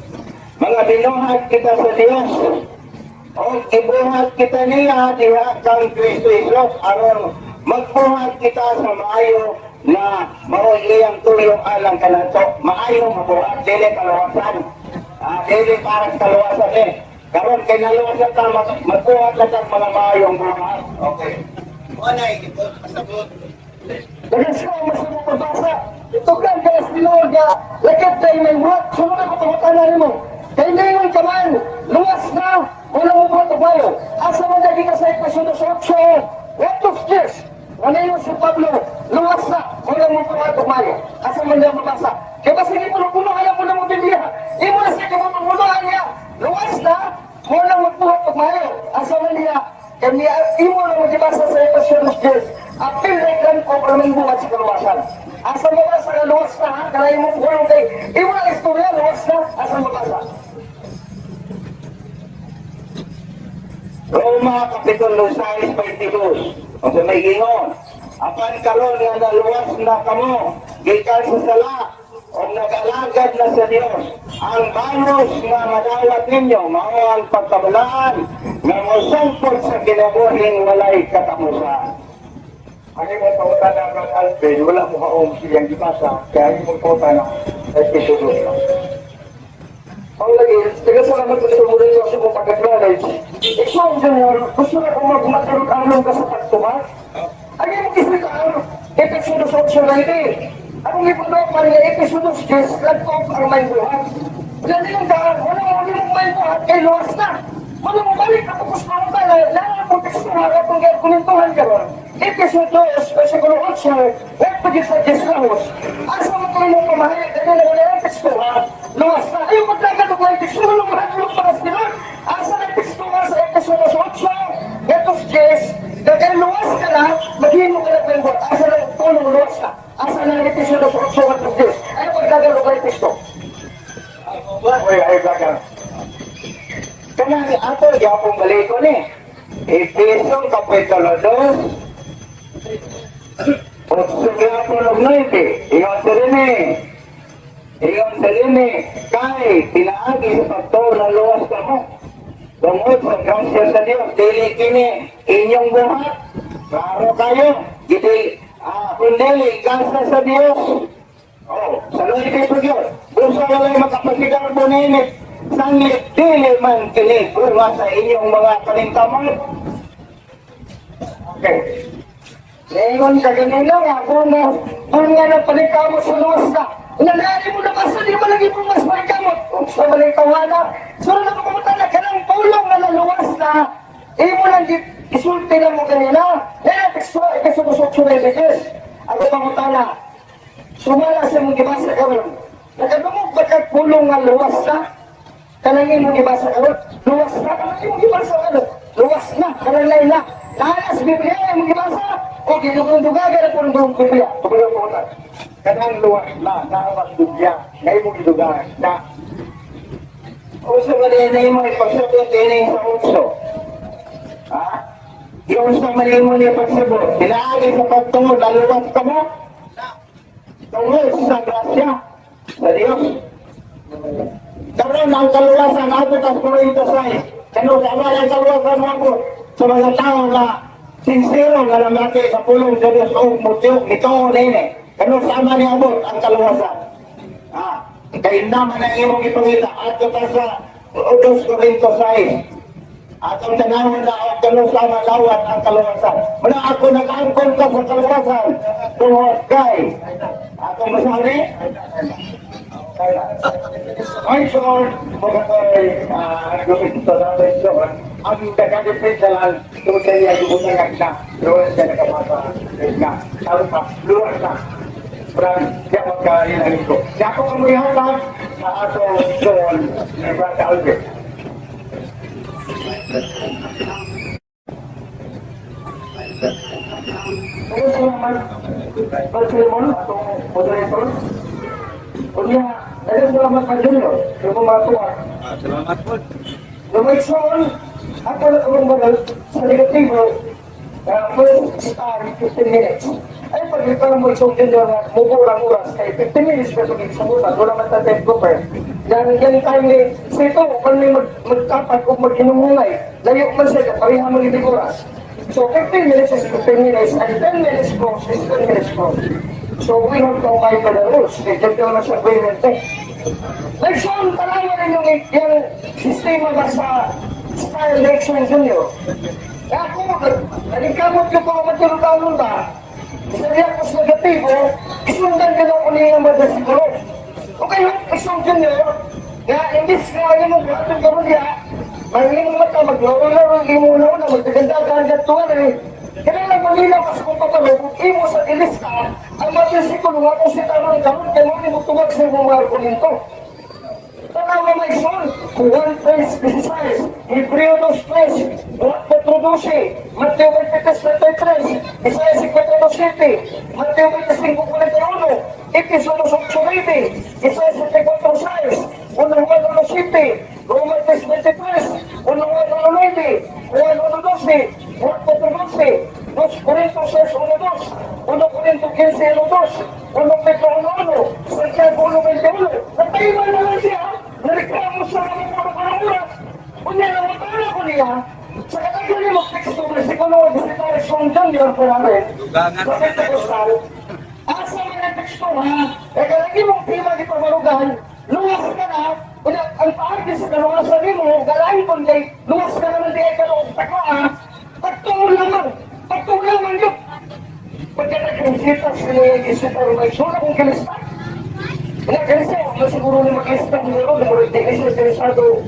Mga binuhat kita sa Dios, o ibuhat kita niya diha kang Kristo Jesus aron magbuhat kita sa maayo na mao iyang tuyo alang kanato. Maayo mabuhat, dili kaluwasan. Dili para sa kaluwasan eh. Karon kay naluwasan ta, magbuhat na ta mga maayong buhat. Okay. Dagan siya ang mas pagbasa. Ito ka ang galas ni Lord nga, lakit na may buhat. Sunod ako pangutana nimo. Kay ngayon ka man, luwas na, wala mo buhat o bayo. Asa man lagi ka sa Efeso 2:8, what of this? Wala yun si Pablo, luwas na, wala mo buhat o bayo. Asa man niya mabasa. Kaya ba sige puno-puno kaya mo na mo Biblia. Imo na siya kamupunuan niya. Luwas na, wala mo buhat o bayo. Asa man niya, kaya imo na mo gibasa sa Efeso 2:10. Apil na kan ko para may buhat sa kaluwasan. Asa mo ba sa luwas na ha? Kalay mo kulong kay imo na istorya luwas na asa mo basa? Roma Kapitulo 6:22. Ang sa may gingon, apan karon nga naluwas na kamo, gikan sa sala, o nag-alagad na sa Dios, ang balos nga madawat ninyo, mao ang pagkabalaan Nga mosangpot sa kinabuhing walay katapusan. Ang imong pangutana, Brad Alvin, wala mo haom siyang gibasa, kaya ang imong pangutana ay Episodo. Ang lagi, taga salamat ko sa muli sa kong pag-acknowledge. Ikaw, Junior, gusto na kong magmakarong ka sa pagtumat? Ay, mo kisita ang Episodo 8 na. Anong ipuno pa niya, Episodo 10, lagkop ang may buhat. Yan yung daan, wala mo hindi mo may buhat, kay luwas na. Wala mo balik na tapos na ang tala, lahat mo teksto nga katong kunintuhan karon. Episodo 2, versikulo 8, nagpagit sa 10 lahos. Asa mo tuloy mong pamahayag, dahil na wala ang teksto ha, luwas na. Ayaw magdagat og may teksto, walang mahadlok para sila. Asa na teksto nga sa Episodo 8, gatos 10, kaya luwas ka na, maghimo ka na ng buhat. Asa na tulong luwas ka? Asa na ang Episodo 8 gatos 10? Ayaw magdagat og may teksto. Uy, ay, Brad. Kanang ato gyapon balikon ni. Efeso Kapitulo 2. 8 gyapon og 9. Ingon sa rin. Ingon sa rin kay pinaagi sa pagtuo na luwas ka mo. Tungod sa grasya sa Dios, dili kini inyong buhat. Klaro kayo, gidi kundi grasya sa Dios. Oh, sa luwit ito Diyos. Busa walay makapasigar po ninit. Sangit, dili man kini bunga sa inyong mga paningkamot. Okay. Ingon ka ganina nga, bunga, bunga na paningkamot sa luwas ka. Nanari mo na basta, di mo lagi bunga sa paningkamot. Kung sa malingkawana, so na napakumata na kanang tulong nga naluwas na, imo lang isulti na mo kanina. Yan ang teksto, ikasusok sa Biblia. Ang pangutana, sumala sa mong gibasa karon. Nakadungog ba kag pulong nga luwas na? Kanang imong gibasa karon, luwas na kanang imong gibasa karon. Luwas na, kanang lain na. Naa sa Biblia imong gibasa. O ginugong dugaga na pulong bulong Biblia. Tuloy ang pangutana. Kanang luwas na, naawas Biblia, na imong gidugaan, na Uso ka din na imo ipagsabot din sa utso. Ha? Yung sa mali mo ni pagsabot, pinaagi sa pagtuo, naluwas ka mo. Tungod sa grasya sa Diyos. Karon ang kaluwasan ato tas Corinto 6. Kano sa ang kaluwasan mo ako sa mga tao nga sincero nga namati sa pulong sa Diyos o mutiyo nito nini. Kano sama ni abot ang kaluwasan. Kay naman ang imong ipangita ato ta sa 2 Corinto 6. Atong tanawon na og kano sama lawat ang kaluwasan. Muna ako nag-angkon ka sa kaluwasan tungod kay atong masabi. Ay, so, mga kay, argumento na ito, ang nagka-diferensya lang, tungkol sa iya, yung unang na, luwas siya nakapasa, na, sabi pa, luwas na. Brad, siya magkailangan ko. Siya ako ang muyahatag sa atong doon ni Brad Albert. Pero salamat, Brad Filemon, atong moderator. Unya, dahil salamat ka Junior, kaya mga tuwa. Salamat po. Lumaigsoon, ako na kamong banal sa negatibo, first time, 15 minutes. Ay, pag mo itong Junior nga, mubura ang oras, kay 15 minutes pa itong isabutan, wala man ta time grouper. Yan, yan time ni, sa ito, kung may magtapat o maghinungungay, layo man siya, pareha mo ibig oras. So, 15 minutes is 15 minutes, and 10 minutes close is 10 minutes close. So, we have to abide by the rules. Kaya gentleman's agreement eh. Nagsoon, tanawan ninyong yung sistema ba sa style Nixon Junior. Kaya ako, nagkamot ko pa matulog ba? Sa diya ko sa negatibo, isundan ka na ako niya mga siguro. Okay, Nixon Junior, nga imbis nga imong buhaton karon diha, mang imong mata, maglaro-laro, imong una, magdaganda-ganda tuwan eh. Kaya lang manila mas kung papalo, kung imo sa ilista, ang mga bersikulo nga kung si tanong karon, kaya mo ni mo tungag sa imong mga argumento. Tanawa may son, Juan 3:16, Hebreo 2:3, Juan 4:12, Mateo 23:33, Isaiah 52:7, Mateo 25:41, Efeso 2:8, Isaiah 74:6, 1 Juan 1:7, Roma 3:23, 1 Juan 1:9, Juan 1:12, Juan 4:12, 2 Corinto 6:1-2, 1 Corinto 15:1-2, 1 Pedro 1:1, Santiago 1:21. Nagtayo na lang siya, nareklamo sa mga mga oras. Unya na matala ko niya, Junior Ferrari, sa Pentecostal, asa man ang teksto ha, eh kalagi mong tema di pamarugan, luwas ka na, unya, ang paagi sa kaluwasan nimo, galain po kay luwas ka naman di ay kaloob takwa ha, pagtuo lamang, pagtuo lamang yun. Pagka nagkresita sila yung isuper may sula kong kilista. Wala kasi, wala siguro ni maglista siguro, murag di siya interesado.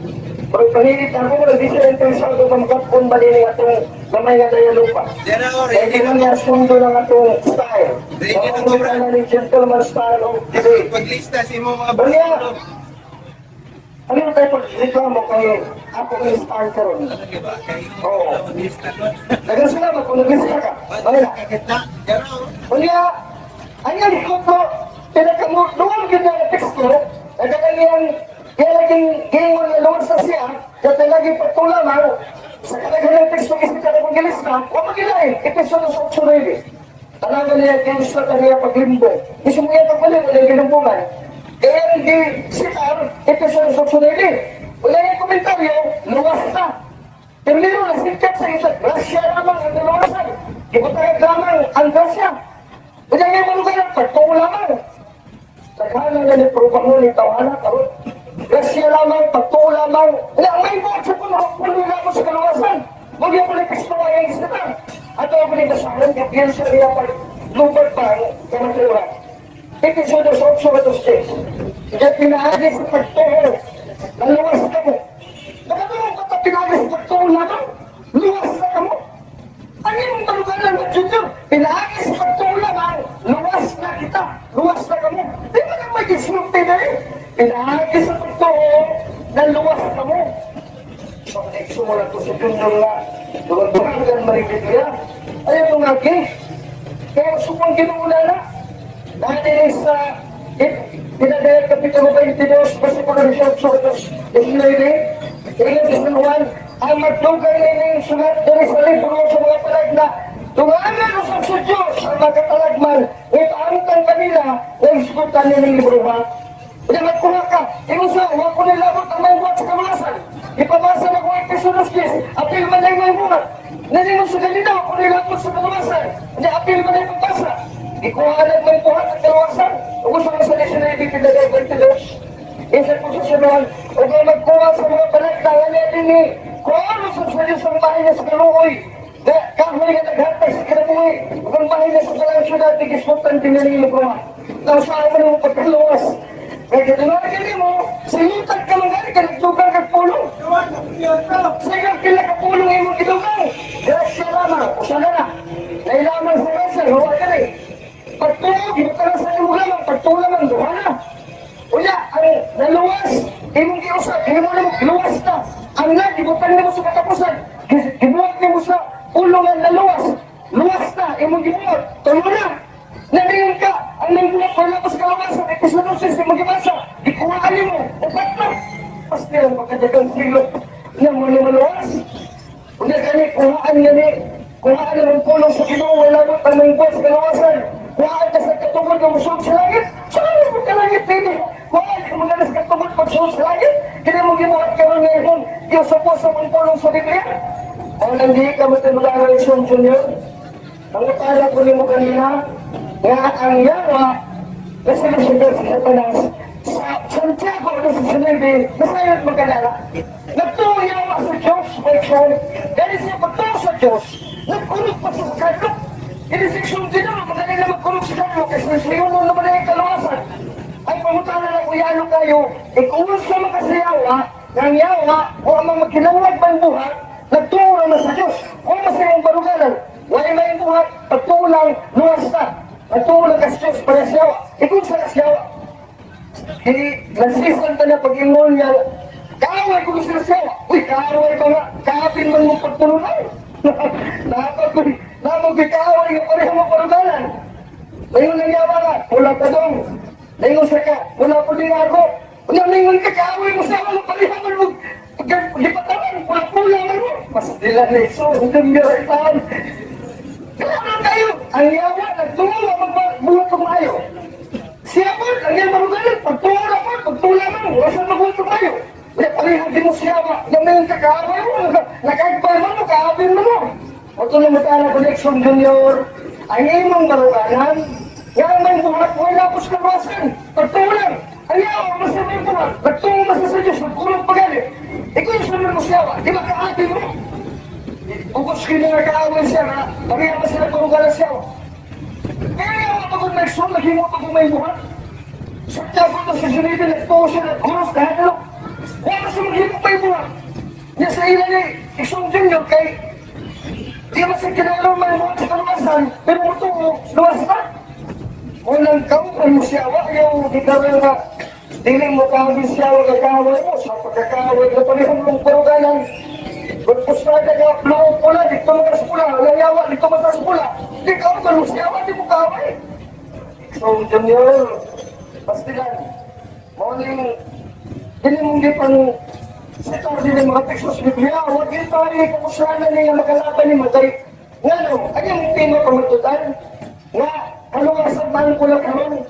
Murag pangilit ako, murag di siya interesado na makapun ba nila atong gamay nga daya lupa. Kaya di lang niya sundo lang atong style. Ready na Ang to, Brad. na ni gentleman style of debate. Paglista si mo mga Banya, basura. ano yung tayo pagreklamo kay ako kay style karon? Diba? Kay Oo. paglista ko. Daghang salamat kung naglista ka. Banya. Kakita. Pero Unya, ang iyang kuto, pinakamu, doon yun na teksto, nagkakaliyang, kaya laging gingon na luwas na siya, kaya laging pagtulamang, sa kalaghan ng teksto, isip ka na kung gilista, huwag magilain, episodo sa 8. Talaga niya, gilista ka niya paglimbo. Gusto mo iya pagbalik, wala yung ginumbungan. Kaya hindi sitar, episodo sa 8. Wala yung komentaryo, luwas na. Primero, nasingkat sa isa, grasya lamang ang kaluwasan. Ibutangag lamang ang grasya. Unya nga mo lugar, pagtuo lamang. Taghanan na ni probahon ni tawhana karon. Grasya lamang, pagtuo lamang. Unya, ang may buhat sa puno, puno lamang sa kaluwasan. Huwag yung pala teksto ay ang isita. Ato ako ni basahan, kapil sa niya pag lubad pa ang kamaturan. Episodo sa 8 2 6. Kaya pinaagi sa pagtuo, naluwas ka mo. Nakatulong ka pa pinaagi sa pagtuo lamang, luwas na ka mo. Ano yung kalugaran ng Junior? Pinaagi sa pagtuo lamang, luwas na kita, luwas na ka mo. Di ba nang may gismulti na eh? Pinaagi sa pagtuo, na luwas ka mo. So, sumulat ko sa Junior nga, duwag-duwagan marinig niya. Ayun yung nga, kaya sumang ginuuna na. Dahil sa Pinadayag Kapitulo 22, versikulo 18, 19, ingon si San Juan, ang magdugay nining sulat diri sa libro sa mga palagna, dunganan usab sa Diyos ang makatalagman, itaangkan kanila, na isgutan nining libro ba? Unya magkuha ka, ingon sa, wa ko nilabot ang may buhat sa kamalasan. Ipabasa na ko Episodo 10, apil man na may buhat. Naningon sa galina, wa ko nilabot sa kamalasan. Unya apil man na ipabasa. Ikuha na may buhat ang kaluwasan. Ug sa mga sa 19 pinagay 22. Isa po sa sunod, ug ang magkuha sa mga panagtangan niya dinhi, kuha mo sa Diyos ang bahay niya sa kaluoy. Na kahoy nga naghatag sa kinabuhi, ug ang bahay niya sa kalang syudad, tigismutan din mo kuha. Nausahan mo ng pagkaluwas. Kaya katunayan gani mo, sinutag ka man gani, kanagdugang kag pulong. Sige, pila ka pulong imong gidugang. Grasya lamang, usa na na. Nailaman sa grasya, huwa ka rin. Pagtuo, gibutangan sa imong lamang, pagtuo lamang, duha na. Unya, ang naluwas, imong giusap, himo nimo luwas na. Ang na, gibutan nimo sa katapusan, gibuhat nimo sa ulo nga naluwas. Luwas na, imong gibuhat, tulo na. Nanayon ka, ang nangbuhat wala pa sa kaluwasan, episodo 6, imong gibasa, gikuhaan nimo, upat na. Pasti ang pagkadagang silot na mo ni maluwas. Unya gani, kuhaan gani, kuhaan ang pulong sa Ginoo, wala mo ang nangbuhat sa kaluwasan. Kuhaan ka sa katungod ng musulod sa langit. Saan mo ka langit dito? Kuhaan ka mga sa katungod pagsulod sa langit. Kini mo gibuhat karon ngayon, Diyos sa puso mong pulong sa Biblia. Ang nandi ka matinulangan ni Sean Junior. Pangutana ko nimo kanina, nga ang yawa, na si Lucifer si Satanas, sa Santiago na sa Sinebe, nasayod magkalala. Nagtuo yawa sa Diyos, my friend. Dahil siya pagtuo sa Diyos, nagkulog pa siya sa kadlok. Ini si Sean Junior, magaling na magkulog sa kadlok, kasi sa iyo naman ay kaluwasan. Ay pangutana na kuyano kayo, ikuun sa makasiyawa, ng yawa, o ang mga magkinanglag bang buhat, nagtuo naman sa Diyos. Kung mas iyong baruganan, wala may buhat, pagtuo lang, luwas na. Nagtuo lang ka sa Diyos, para sa yawa. Ikuun sa siyawa. Hindi, nagsisan ka na pag-ingon niya, kaaway ko sila siyawa. Uy, kaaway ba nga? Kaapin man mo pagtulunan. Napag, napag, kaaway nga pareho mo paruganan. Ngayon lang yawa ka, wala ka dong. Ngayon sa ka, wala po din ako. Wala ngayon ka, kaaway mo sa ako, pareho man mo. Lipatan, pula-pula man mo. Mas dila na iso, hindi mo taan. Klaro kayo, ang yawa, nagtungo, magbuhat ng maayo. Siya po, ang iyang marugalan, pagtungo na po, pagtula man, wala sa magbuhat ng maayo. Wala pareho din mo siya, ba? Yung ngayon ka, kaaway mo, nakagbay man mo, kaawin mo mo. Mao to na mataala connection, Junior. Ang imong baruganan, nga ang may buhat, wala po sa kaluwasan. Pagtuo lang. Ang yawa, mas na may buhat. Pagtuo mas na sa Diyos, magkulong pagali. Ikaw yung sunod mo siya, di ba kaati mo? Bukos kayo nga kaaway siya, ha? Pareha pa sila baruganan siya. Kaya nga pagod may sun, naghimo pag may buhat. Sa tiyago na sa Junida, nagtuo siya, nagkuros, kahadlok. Wala siya maghimo pa yung buhat. Niya sa ila ni Ikson Junior kay di ba sa kinalaw may buhat sa kaluwasan, pero mo ito, luwas na. Unang kaupan mo siya, wa yung di ka nga, dili mo kahawin siya, wa kakaaway mo, sa pagkakaaway na panihon mong baruganan. Kung pustrada ka, luo pula, di tumakas pula, layawa, di tumakas pula, di ka mo siya, wa, di mo kaaway. So, Junior, pastilan, mao ning dili mong di pang sitar din ang mga teksto sa Biblia, huwag din tayo kapuslanan niya makalaban ni Matay. Nga no, ano yung tema pamatutan? Nga, kaluwasan man ko lang karon.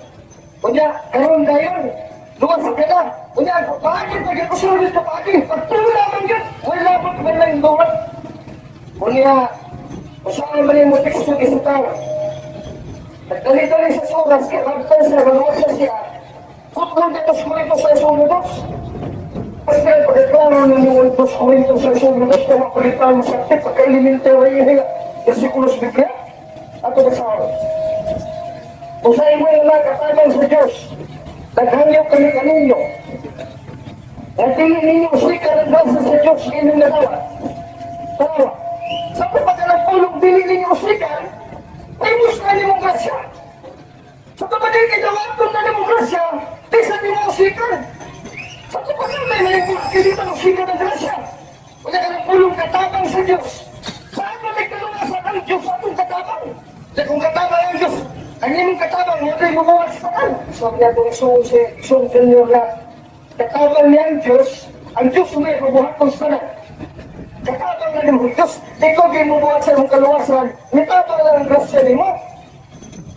Unya, karon dayon, luwas ka na. Unya, paagi, pag-ikusulit ka paagi, pagtulo lamang yun, wala pa man lang buhat. Unya, usahan man yung teksto isitar. Nagdali-dali sa suras, kaya magtan siya, maluwas na siya. Kutlo dito sa Korinto sa isulo dos. Basta pagkaklaro ninyo ang 2 Korinto sa isulo dos, kung makulitan mo sa tip, pagka-elementary yung versikulo sa Biblia, ato ba sa Usahin mo yung mga katabang sa Diyos. Naghangyo kami kaninyo. Nagdili ninyo usika ng grasya sa Diyos inyong nagawa. Tawa. Sa pagpagkalang pulong dili ninyo usikan, ay musta ni mong grasya. Sa kapatid kay dawaton na nimong grasya, di sa nimo usikan. Sa kapatid may malibot dito ng usikan ng grasya. Wala ka ng pulong katabang sa Diyos. Sa ato may kaluwasan ang Diyos atong katabang. Di kung katabang ang Diyos, ang imong katabang, wala kayo mabuhat sa tanan. Sabi niya itong isuon si Isuon Junior na katabang niya ang Diyos may mabuhat kong sa tanan. Katabang na nimong Diyos, ikaw kayo mabuhat sa imong kaluwasan, nitabang lang ang grasya nimo.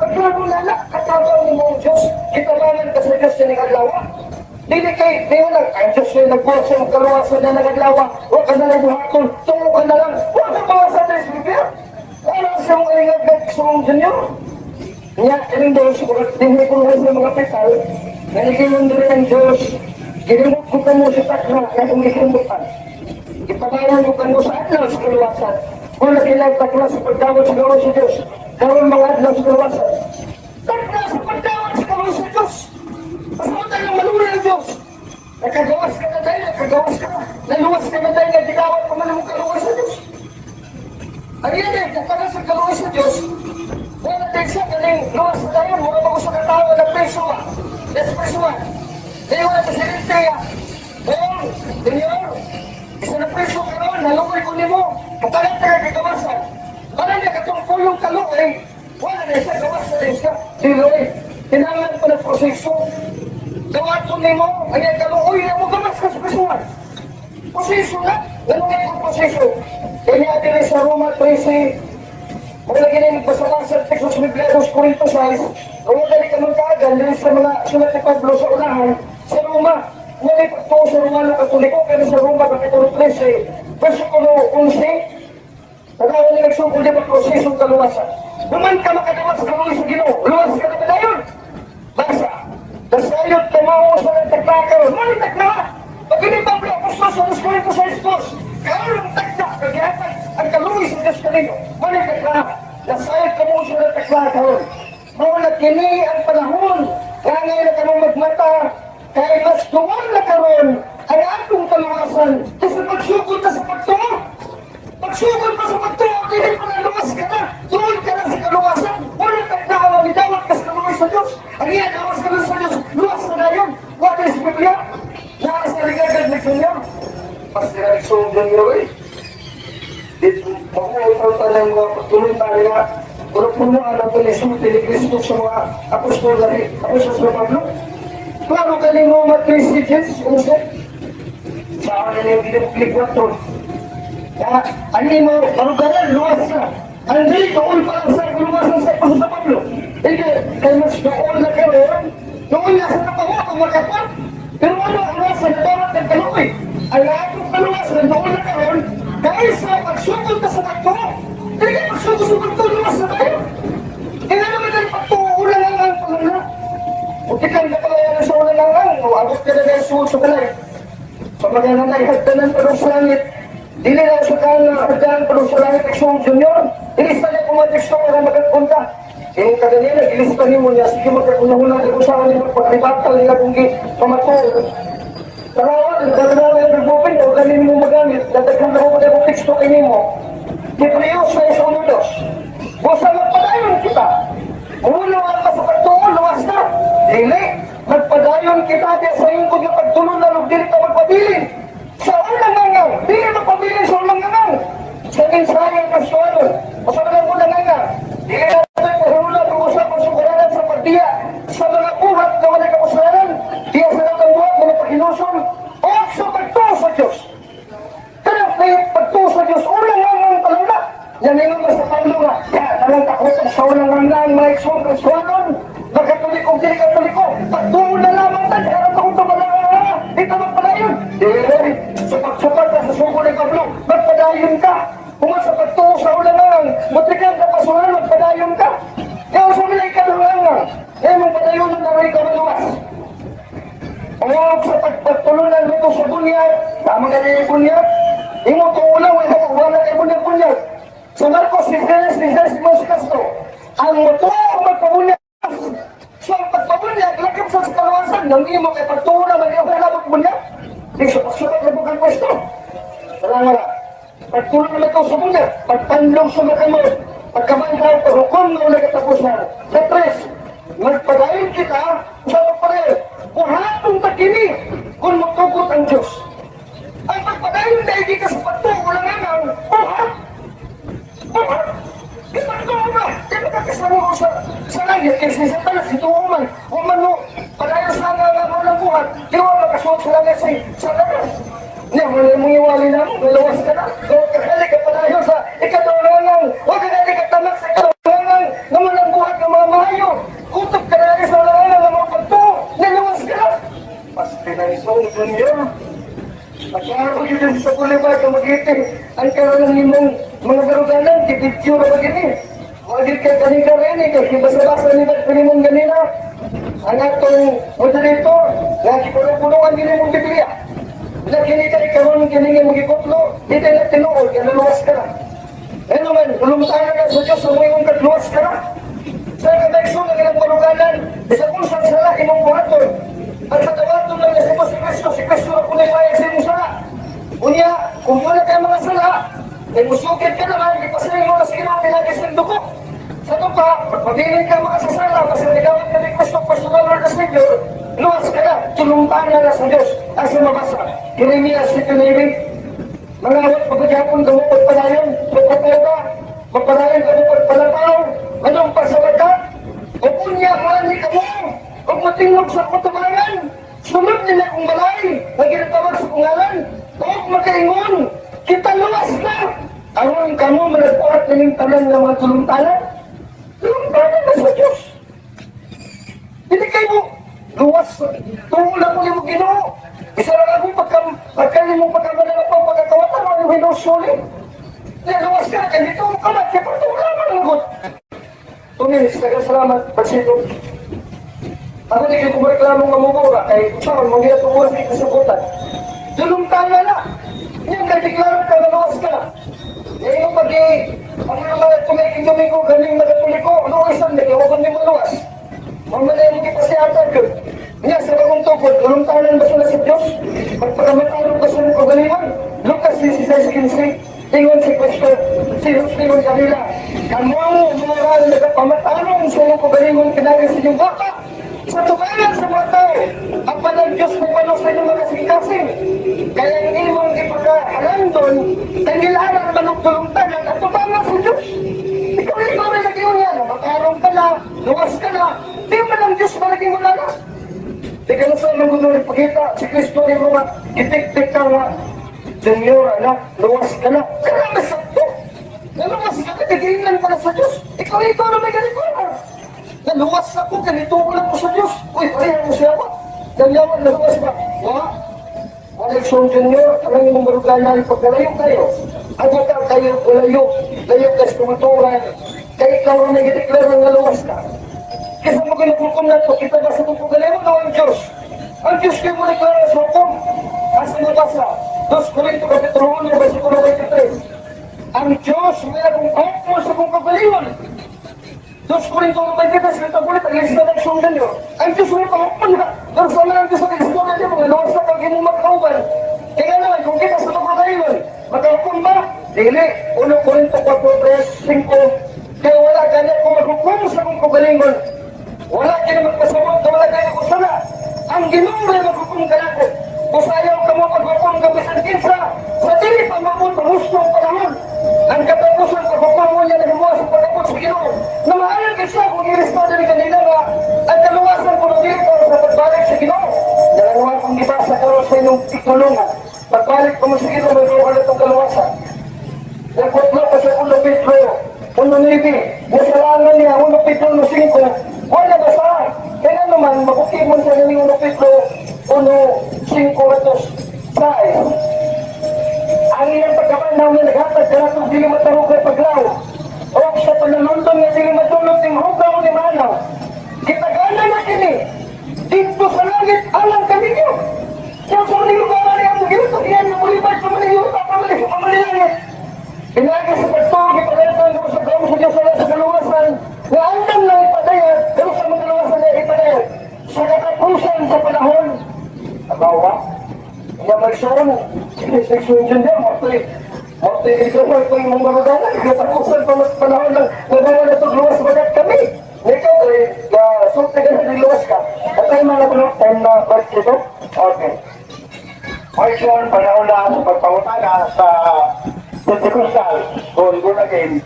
Pagklaro na katabang nimo ang Diyos, kitabangan ka sa Diyos sa adlaw. Dili kay, di lang, ang Diyos yung nagbuhat sa imong kaluwasan na nagadlaw, huwag ka na lang buhaton, tungo ka na lang, huwag ka bawasan sa Biblia. Wala sa mong alingag sa mong junior. Nga, ining daw siguro, dinhi ko sa mga petal, nga nagiyon diri ang Diyos, ginimot ko kamo sa takna, nga itong gisimbutan. Ipagayan ko kamo sa adlaw sa kaluwasan. Kung nakilang takna sa pagdawat sa gawa sa Diyos, karon mga adlaw sa kaluwasan. Takna sa pagdawat sa gawa sa Diyos. Pasamutan ng maluri ang Diyos. Nakagawas ka na dahil, nakagawas ka na. Naluwas ka na dahil, nagigawat pa man ang kaluwas sa Diyos. Ang yan eh, kung ka sa kaluwas sa Diyos, wala din siya kaning luwas na tayo, mura ba sa katao na preso ba? Yes, preso ba? Di wala presidente ya. Bong, senyor, isa na preso ka ron, naluoy ko nimo. Katalat na kagawasan. Wala niya katong pulong kaluoy. Wala na siya, gawas na rin siya. Diloy, tinangan pa ng proseso. Gawaton nimo, ang iyang kaluoy na mo gawas ka sa presuhan. Proseso na, ganun nga yung proseso. Kaya din sa Roma 13, kung lagi na yung basa-basa sa teksto sa Biblia, 2 Corinto 6, kung dali ka mong kaagan, dali sa mga sulat ni Pablo sa unahan, sa Roma, wala pagtuo sa Romano Katoliko, pero sa Roma, Kapitulo 13, versikulo 11, Tanawan niya nagsukol di ba prosesong kaluwasan. Duman ka makagawas kaluwas sa Ginoo, luwas ka na padayon. Basa, dasayot kamo sa nagtakna karon, mo ni takna. Pag ini Pablo Apostol sa 2 Corinto 6:2, karon ang takna, kagihatan ang kaluoy sa Diyos kanino. Mo ni takna. Dasayot kamo sa nagtakna karon. Mao na kini ang panahon nga ngayon na kamo magmata kay mas duol na karon ang atong kaluwasan kaysa pagsugod na sa pagtuo. Pagsugod pa sa pagtuo, dili pa na luwas ka na. Tuon ka na sa kaluwasan. Wala ka na ang idawat ka sa kaluwas sa Diyos. Ang iya, gawas ka na sa Diyos. Luwas na dayon. Wala sa Biblia. Naa sa ligagad ng Junior. Basta na nagsuong Junior eh. Dito, makuha pa ng mga pagtuloy tayo nga. Pero puno ang ito ni sulti ni Kristo sa mga apostol na apostol sa Pablo. Klaro ka ni Roma 13, Jesus, unsa? Sa akin na yung ginagligwat to. Kaya, ano mo, baruganan, luwas na. Ang dili, doon pa lang sa luwasan sa Apostol sa Pablo. Hindi, kay mas doon na karon, doon na sa kapawa, kung makapat. Pero ano ang luwasan, dapat ng kaluoy. Ang lahat ng kaluwasan, doon na karon, kaysa pagsugod ka sa pagtuo. Dili ka na dahil sa balay. Sa mga nanay hagdanan pa sa langit, dili na sa kang hagdanan pa sa langit, Igsoon Junior, ilista niya kung mga teksto nga magkapunta. Yung kaganina, ilista nimo niya, sige magkakunahuna, usahan nimo pagribatal nila kung gi pamatuod. Tanawa, nagdadala yung nagbupin, o ganin mo magamit, dadaghan na ko na teksto kay nimo. Hebreos 6:1-2. Busa magpadayon kita. Ulo ang ka sa pagtuo, luwas na. Dili, magpadayon kita di sa ingkod nga pagtulon na ug dili ka magpabilin. Sa unang ngangang, dili magpabilin sa unang ngangang. Sa mensahe ang Kristohanon, o sa mga unang ngangang, dili na ito pahulog ang usap ang sukaranan sa pagdiya sa mga buhat na wala kapusalanan, diya sa natang buhat mga paghinusol, o sa pagtuo sa Diyos. Kanang faith, pagtuo sa Diyos, unang ngangang paluna. Yan ingon sa Pablo nga, ya, nalang takutan sa unang ngangang mga igsoon Kristohanon, magkatoliko, dili katoliko, pagtuo na lamang ta, kaya ang tumala, dito magpadayon. Dili, sa pagsupat ka sa suko ni Pablo, magpadayon ka. Kung sa pagtuo sa unang ngangang, mutrikan ka pasuhan, magpadayon ka. Kaya sa mga ikaduhang ngangang, kaya mong padayon na rin ka maluwas. O sa pagpagtulunan mo sa bunyag, tama ka niya bunyag, imo tuulang, wala wala kay bunyag bunyag. Sa Marcos, ni Teres, ni Teres, ni Castro, ang motuo magpabunyag. So ang pagpabunyag, lakip sa kaluwasan, nang imo kay pagtuo na mag-iwala magbunyag, di sa pagsukat na bukan pwesto. Wala nga na. Pagtulong na ikaw sa bunyag, pagtandong sa makamot, pagkamandaw, paghukom na wala katapusan. Sa tres, magpadayon kita sa pagpadayon. Buhatong ta kini kung magtugot ang Diyos. Ang pagpadayon na hindi ka sa pagtuo lang ang buhat. Buhat. Di ba ito na? Di ba kakasama ko sa langit? Kasi sa talas, ito man. Human mo, padayon sa nga nga mo ng buhat. Di ba makasuot sa langit sa langit? Niya, wala mong iwali na mo, maluwas ka na. Huwag ka kali ka padayon sa ikadulangan. Huwag ka kali ka tamak sa ikadulangan. Naman ang buhat ng mga mahayo. Kutob ka na sa langan ng mga pagtuo. Niluwas ka na. Mas pinaisong dunya. Nagkaroon yun sa boulevard na magiting ang karoon ng imong mga baruganan, gibidyo na magini. Wagit kay kanika rin eh, kay basa-basa ni ba't mong ganina. Ang atong moderator, nga gipuno-punuan din mong Biblia. Na kini kay karon kini nga magikutlo, di tayo na tinuod, kaya naluwas ka na. Ano man, ulumtahan na sa Diyos, umuingong kagluwas ka na. Sa kadaigso nga ilang baruganan, bisa kung saan sala imong buhaton. At sa tawaton lang na si Kristo, si Kristo na kunay bayad sa imong sala. Unya, kung wala kay mga sala, kay musukit ka naman, ipasiling mo na sa Ginoo pinagi sa dugo. Sa ito pa, pagpabilin ka mga sasala, kasi nagawat ka ni Kristo, personal Lord and Savior, luwas ka na, tulungtan na na sa Diyos. Asa mabasa, Jeremias 7:9, mga awat pagkagyapon kamo pagpadayon, pagpapalata, magpadayon kamo pagpalataw, anong pasawata, o punya mani kamo, o matingog sa kutubangan, sunod nila kong balay, na ginatawag sa kungalan, o makaingon, kita luwas na, aron kamo malagpuat nining tanan ng mga tulungtanan, tulungtanan na sa Diyos. Hindi kayo luwas, tuo lang mo nimo Ginoo. Isa lang ako pagka pagka mo pagkamadala pa pagkakawatan mo yung hinusuli. Luwas ka na kay dito ka na kay pagtuo man ang gut. 2 minutes, daghang salamat, Pagsito. Ako di kayo kumareklamo nga mumura kay saan mo gila tumura sa kasubutan. Dulong tanga na. Yan kay deklaro ka na luwas ka na. Eh, yung pag ang mga tumiking Domingo, galing magatuliko, ano isang di, huwag mo luwas. Mamalay mo kita si Atag. Niya sa bagong tukod, ulong tanan ba sila sa Diyos? Magpakamatalo ba sila kagalingon? Lucas 16:15, ingon si Kristo, si Jesus ingon kanila, kamo mga nagpamatanong sa inyong kagalingon kinagi sa inyong baka, sa tumayan sa mga tao, ang panang Diyos mo pano sa inyong mga kasing-kasing. Kaya ang imong ipagkahalandon, kangilaran manok tulong tanan at tumangan sa Diyos. Ikaw ikaw rin nag-iwan yan. Makarong ka na, luwas ka na. Di man ang Diyos malaging wala na. Di ka na sa mga ipakita si Kristo ni mga gitik-tik ka nga. Junior, anak, luwas ka na. Karami sa ito. Naluwas ka ka, tigilan ka na sa Diyos. Ikaw ikaw na may ganito na. Naluwas ako, ganito ko lang ko sa Diyos. Uy, pareha mo siya ba? Ganyawan, naluwas ba? Wa? Alex Junior, kanang imong baruganan, pagkalayo kayo, ano ka kayo, layo, layo ka sa tumaturan, kay ikaw ang nagdeklara nga luwas ka. Kasi mo ginahukom na to, kita ba sa itong kagalingon o ang Diyos? Ang Diyos kayo mo deklara sa hukom. Asa mo basa? 2 Corinto Kapitulo 1, versikulo 23. Ang Diyos may akong hukom sa kong kagalingon. 2 Corinto 1:23, ito ulit, ang lista ng sundan nyo. Ang Diyos may panghukom na. Pero sa mga ang Diyos ang istorya niyo, mga luwas na kag imong makauban. Kaya naman, kung kita sa kagalingon, makahukom ba? Dili. 1 Corinto 4, 3, 5. Kaya wala ganyan kung maghukom sa kong kagalingon. Wala kayo magpasabot na wala kayo kusala. Ang Ginoo may maghukom kanako. Busayaw ka mo paghukom ka bisan kinsa. Sa dili pa mabot ang hustong panahon. Ang katapusan paghukom mo niya nahimuha sa pag-abot sa Ginoo. Na maayon kay siya kung iresponde ni kanila nga ang kaluwasan ko dili para sa pagbalik sa Ginoo. Dalawa kong gibasa karon sa inyong tikulungan. Pagbalik ko mo sa Ginoo, may ka na itong kaluwasan. Nagkutlo pa sa 1 Pedro 1:9, nasalangan niya 1 Pedro 1:5, wala ba sa? Kaya naman, mabukid mo sa nining 1 Pedro 1:5 atos 6. Ang iyang pagkabanaw nga naghatag kanatong dili matarong kay paglaw. O sa panalundon nga dili madulot ning hugaw ni manaw. Kitagana na kini dito sa langit alang kaninyo. Kaya sa mga lugar niya mo ginto iyan mo mulibad sa mga yuta pamali langit. Pinagi sa pagtuo, ipagalitan ko sa gawin sa Diyos sa kaluwasan, nga andam lang ipadayag, pero sa mga kaluwasan na ipadayag, sa katapusan sa panahon, abawa, nga magsuon, sige, yun niya, matoy, ikaw ko yung mga magana, katapusan pa mas panahon ng nagawa na itong luwas bagat kami. Ikaw, eh, sulti ka na luwas ka. At tayo mga time na birth dito? Okay. Question, panahon na sa pagpangutana sa Pentecostal, kung born again,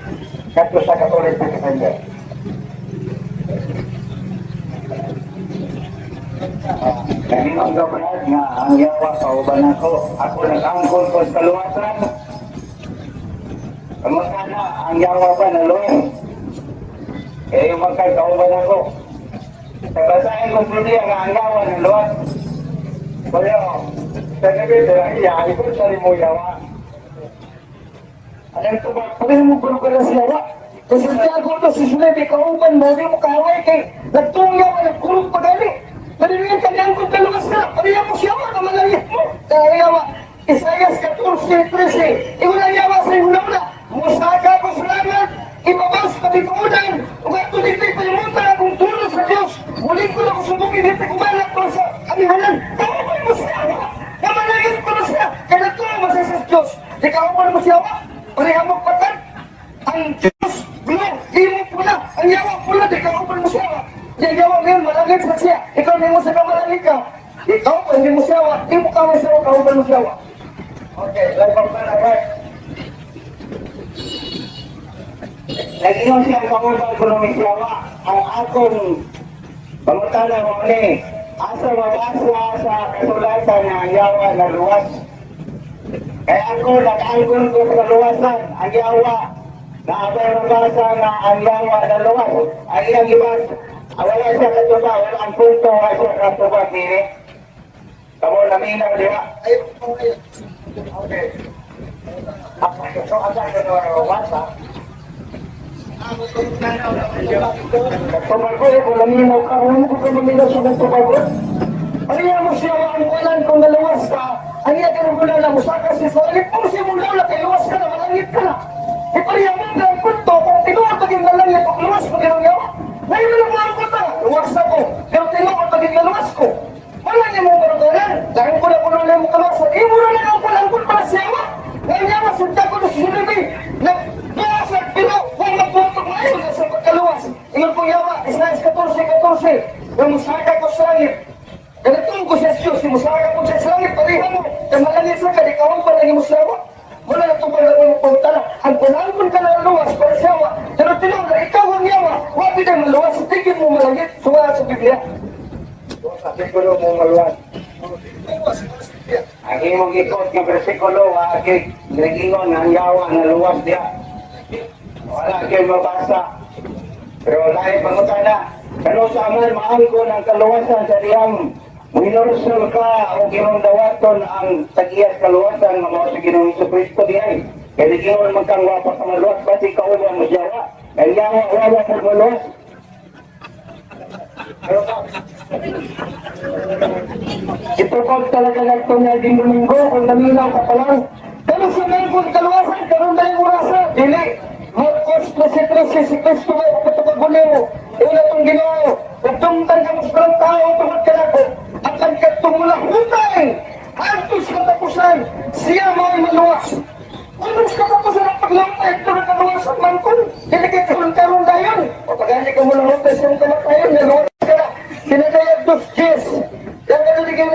ngadto sa Catholic Defender. Naging ka Brad, nga ang yawa kauban ako. Ako nag-angkon ko sa kaluwasan. Pangutana, ang yawa ba naluwas? Kaya yung magkakauban ako. Sa basahin ko po niya nga ang yawa naluwas. Kaya, sa nabi, iya, ikot sa mo yawa. Anong tubag? Pagay mo gulo ka na siya. Kasi Santiago to, si Sulebe, kauban mo, di mo kaaway kay nagtungyaw ka, nagkulog pa gali. Paniluyan ka niyang kung kaluwas ka, paniyan mo siya, kamalangit mo. Kaya yawa, Isayas 14:13, ingon ang yawa sa iyong una, musaka ko sa langit, ibabas kabituunan, ug ato dito'y palimutan akong tulong sa Diyos. Muli ko na kusubukin dito kumalak ko sa amihanan. Kauban mo siya, kamalangit ko na siya, kaya nagtulong mo siya sa Diyos. Di kauban mo siya, pareha mo patag. Ang Diyos, blue, imo pula, ang yawa pula, di kauban mo siya. Di ang yawa ngayon, malangit sa siya. Ikaw hindi mo siya malangit ka. Ikaw, hindi mo siya, imo ka mo siya, kauban mo siya. Okay, live ang Brad. Nag-ingon siya ang kauban ko nung yawa. Ang akong pangutana mo ni, asa mabasa sa kasulatan nga ang yawa naluwas. Kaya ako nag-angkon ko sa kaluwasan, ang yawa. Naabay mabasa nga ang yawa naluwas. Ang iyang ibas, wala siya katuba, wala ang punto, wala siya katuba, kini. Kamo naminaw, di ba? Ay, Okay. So, asa ko na basa? Tumagoy ko, laminaw ka, ano ko ka maminaw sa ng tumagoy? Ano yan mo siya ang kulan kung naluwas ka? Ang iya ka ng kulan na musaka si Solid, mo siya mong lawla, kay luwas ka na, malangit ka na. Ipariya mo ang punto, kung tinuod paging malangit, kung luwas mo ginong yawa. Ngayon mo lang ang punto, luwas na ko, pero tinuod paging naluwas ko. Wala niya mong karuganan, dahil ko na kuno na mong kaluwasan, imo na lang ang kulan kun para siya. Ngayon niya, masunta ko na si Sulimi, nagbuwas at pero, huwag magputok ngayon sa pagkaluwas. Ingon pong yawa, Isaiah 14:14, nga musaka ko sa langit. Ganito ko sa Diyos, musaka ko sa langit, pareha mo, kay malangit sa ka, di ka pa lang mo siyawa. Wala na itong paglawan mo pangutana. Ang kunangkon ka na luwas para siyawa. Pero tinuod na ikaw ang yawa, wag din maluwas, tigil mo malangit, suwa sa Biblia. Siguro mo maluwas. Ang imong ikot nga bersikulo, kay nag-ingon nga ang yawa nga luwas diha. Wala kay mabasa. Pero lahi pangutana, kano sa aman maangkon ang kaluwasan sa diyang Minorsul ka o imong dawaton ang tag-iyas kaluwasan nga mao sa Ginoong Kristo diay. Kay nag-ingon man kang wa pa ka maluwas basi kauban mo siya. Kay yawa wala mo maluwas. Pero Itupag talaga nagto nga ding Domingo kung naminaw ka pa lang. Pero sa may kung kaluwasan, karon na yung orasa. Dili. Marcos 13:13, si Kristo may kapatukaguliw. Ila itong Ginoo. Ug tungtan ka mo sa tao tungod kanako. Apan kadtong mulahutay hantos katapusan, siya mao'y maluwas. Ano sa katapusan ang paglahutay ito ng kaluwasan man kun? Dili kay karon karon dayon. O pagani ka mo lahutay sa imong kamatayon, naluwas ka na. Sinadayag dos Diyos. Yang ano di kayo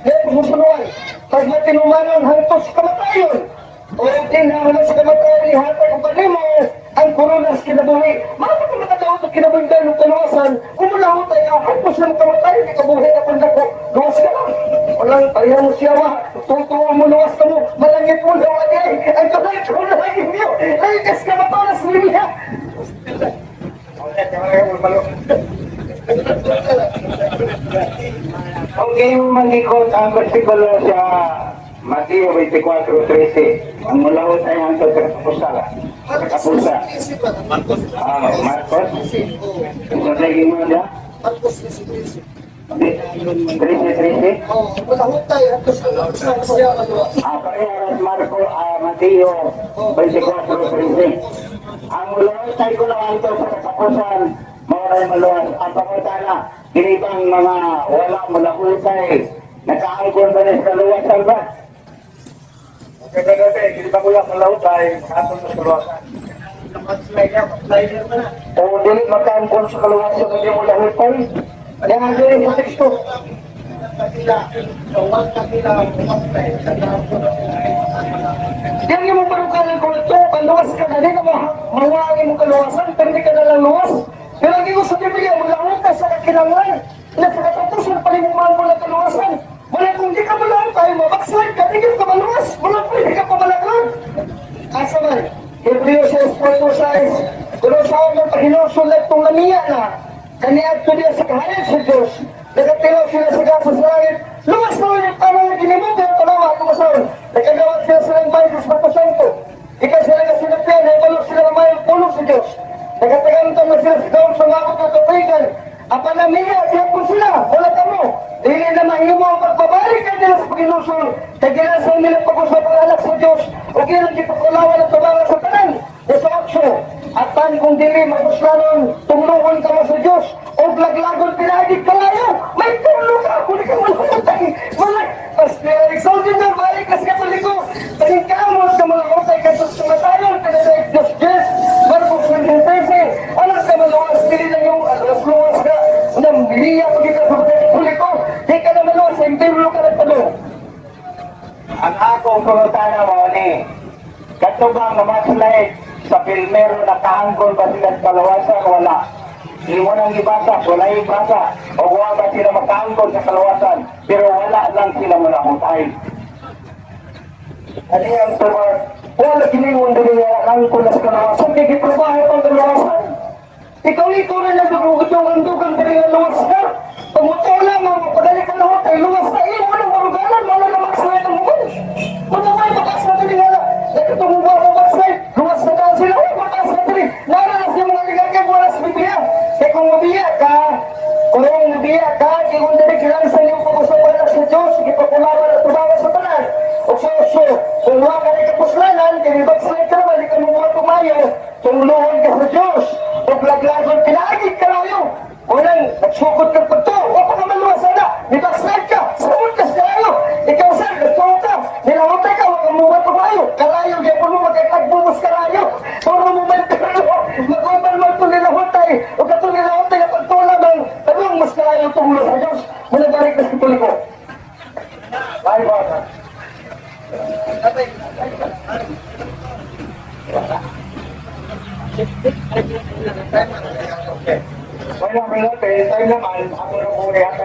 niya susunuan. Pag matinumanon hantos kamatayon. O tinawala sa kamatayon, ihatag ko kanimo ang korona sa kinabuhi. Mga pa makadaot og kinabuhi dahil ng kaluwasan, kung mulahutay ka, hantos ng kamatayon, ikabuhi ka kung dako, luwas ka lang. Walang pareha mo siya wa. Tutuo mo, luwas ka mo, malangit mo na wala ay. Ang kamay ko na inyo. Ay, kas ka matalas niya. Okay, mangikot ang bersikulo sa Mateo 24:13. Ang mulawot ay hangtod sa katapusan. Sa katapusan. Marcos. Ah, Marcos. Oh, Sa lagi mo na? Marcos 13:13. 13:13. Oh, mulahutay hantos katapusan, siya maluwas. Ah, parehas Marco, ah, Mateo 24:13. Ang mulawot ay kuno hangtod sa katapusan, maoray maluwas. Ang pangutana, kini bang mga wala mulahutay, nakaangkon ba ni sa kaluwasan ba? Okay, pero hindi pa kuya malahutay, makatong sa kaluwasan. Slider pa na. O dili makaangkon sa kaluwasan ng iyong lahutay. Yan ang dili sa teksto. Yan yung maparukalan ko ito, kaluwas ka na, di ka mawa ang imong kaluwasan, pero di ka na lang luwas. Pero ang gingo sa Biblia, mulahutay ka sa kakilangan, na sa katapusan, palimuman mo lang kaluwasan. Wala kung di ka malahutay, mabackslide ka, di ka maluwas, wala pwede ka pamalaglag. Asa man, Hebreo 6:46, kuno sa among pahinusulat itong lamiya na, kaniadto niya sa kahayag sa Diyos, nagatilaw sila sa gasas sa langit, luwas na ulit ang mga ginimuto, tanawa ako masaon, nakagawat sila sa lang bayan sa Espiritu Santo, ikaw sila nga sinapian, naibalo sila ng mayong pulong sa Diyos, nagatagamtam na sila sa daon sa mabot ng katubigan, apan namiya, siyapon sila, wala kamo, dili na mahimo ang pagbabalik kay nila sa paginusol, kay gilasan nila pag-usap ang anak sa Diyos, o gilang gipakulawan ang tubangan sa tanan. Sa otso, apan kung dili maguslanon, tungluon ka mo sa Diyos, o laglagon pinaagig kalayo, may tulo ka, kung di ka malakutay, wala, Pastor Exalted na, balik ka sa Katoliko, paningkamot ka mga utay ka sa kamatayon, pinadayag Diyos Diyos, Marcos 13, anak ka maluwas, dili lang yung alas luwas ka, nambiliya pag ikaw sa Katoliko, di ka na maluwas, sa impyerno ka nagtanong. Ang akong pangutana mo ni, kadto bang namaslay sa pilmero, nakaangkon ba sila sa kalawasan? Wala. Imo nang gibasa, wala yung basa. O wa ba sila makaangkon sa kalawasan? Pero wala lang sila mulahutay. Ano yung tumar? Wala kiningon din niya ang kulas kalawasan. Kaya giprobahe pang kalawasan. Ikaw na lang dugang diri nga luwas ka. Pag mutula mo, padali ka lahat ay luwas na iyo. Walang marugalan, wala na magslide ang mukha. Wala may mataas na diri nga. Nagkatumuba mo magslide, luwas na dahil sila. Ay, mataas na diri. Naranas yung mga ligagag, wala sa Biblia. Kaya kung mabiya ka, kaya kung diri kilansan yung pag-usapan sa Diyos, ipapulawan at tubangan sa tanan. O so, kung wala ka rin kapuslanan, kaya backslide ka naman, di ka mumuha tumayo, tungluhan ka sa Diyos, o laglagon, pinaagig ka layo. Unang, nagsukot ka pagto, o pa ka maluwas na, di backslide ka, sumod ka sa kalayo. Ikaw sir, nagtuo ka, nilahutay ka, huwag kang mumuha tumayo. Kalayo, di po mo magkakagbubos kalayo. Puro mo man mag-uban man ito nilahutay, o katong nilahutay na pagto lamang, tanong mas kalayo tunglo sa Diyos, mula balik na sa Katoliko. Bye, bye. Okay. Wala minuto, eh, tayo naman, ako na muna yata.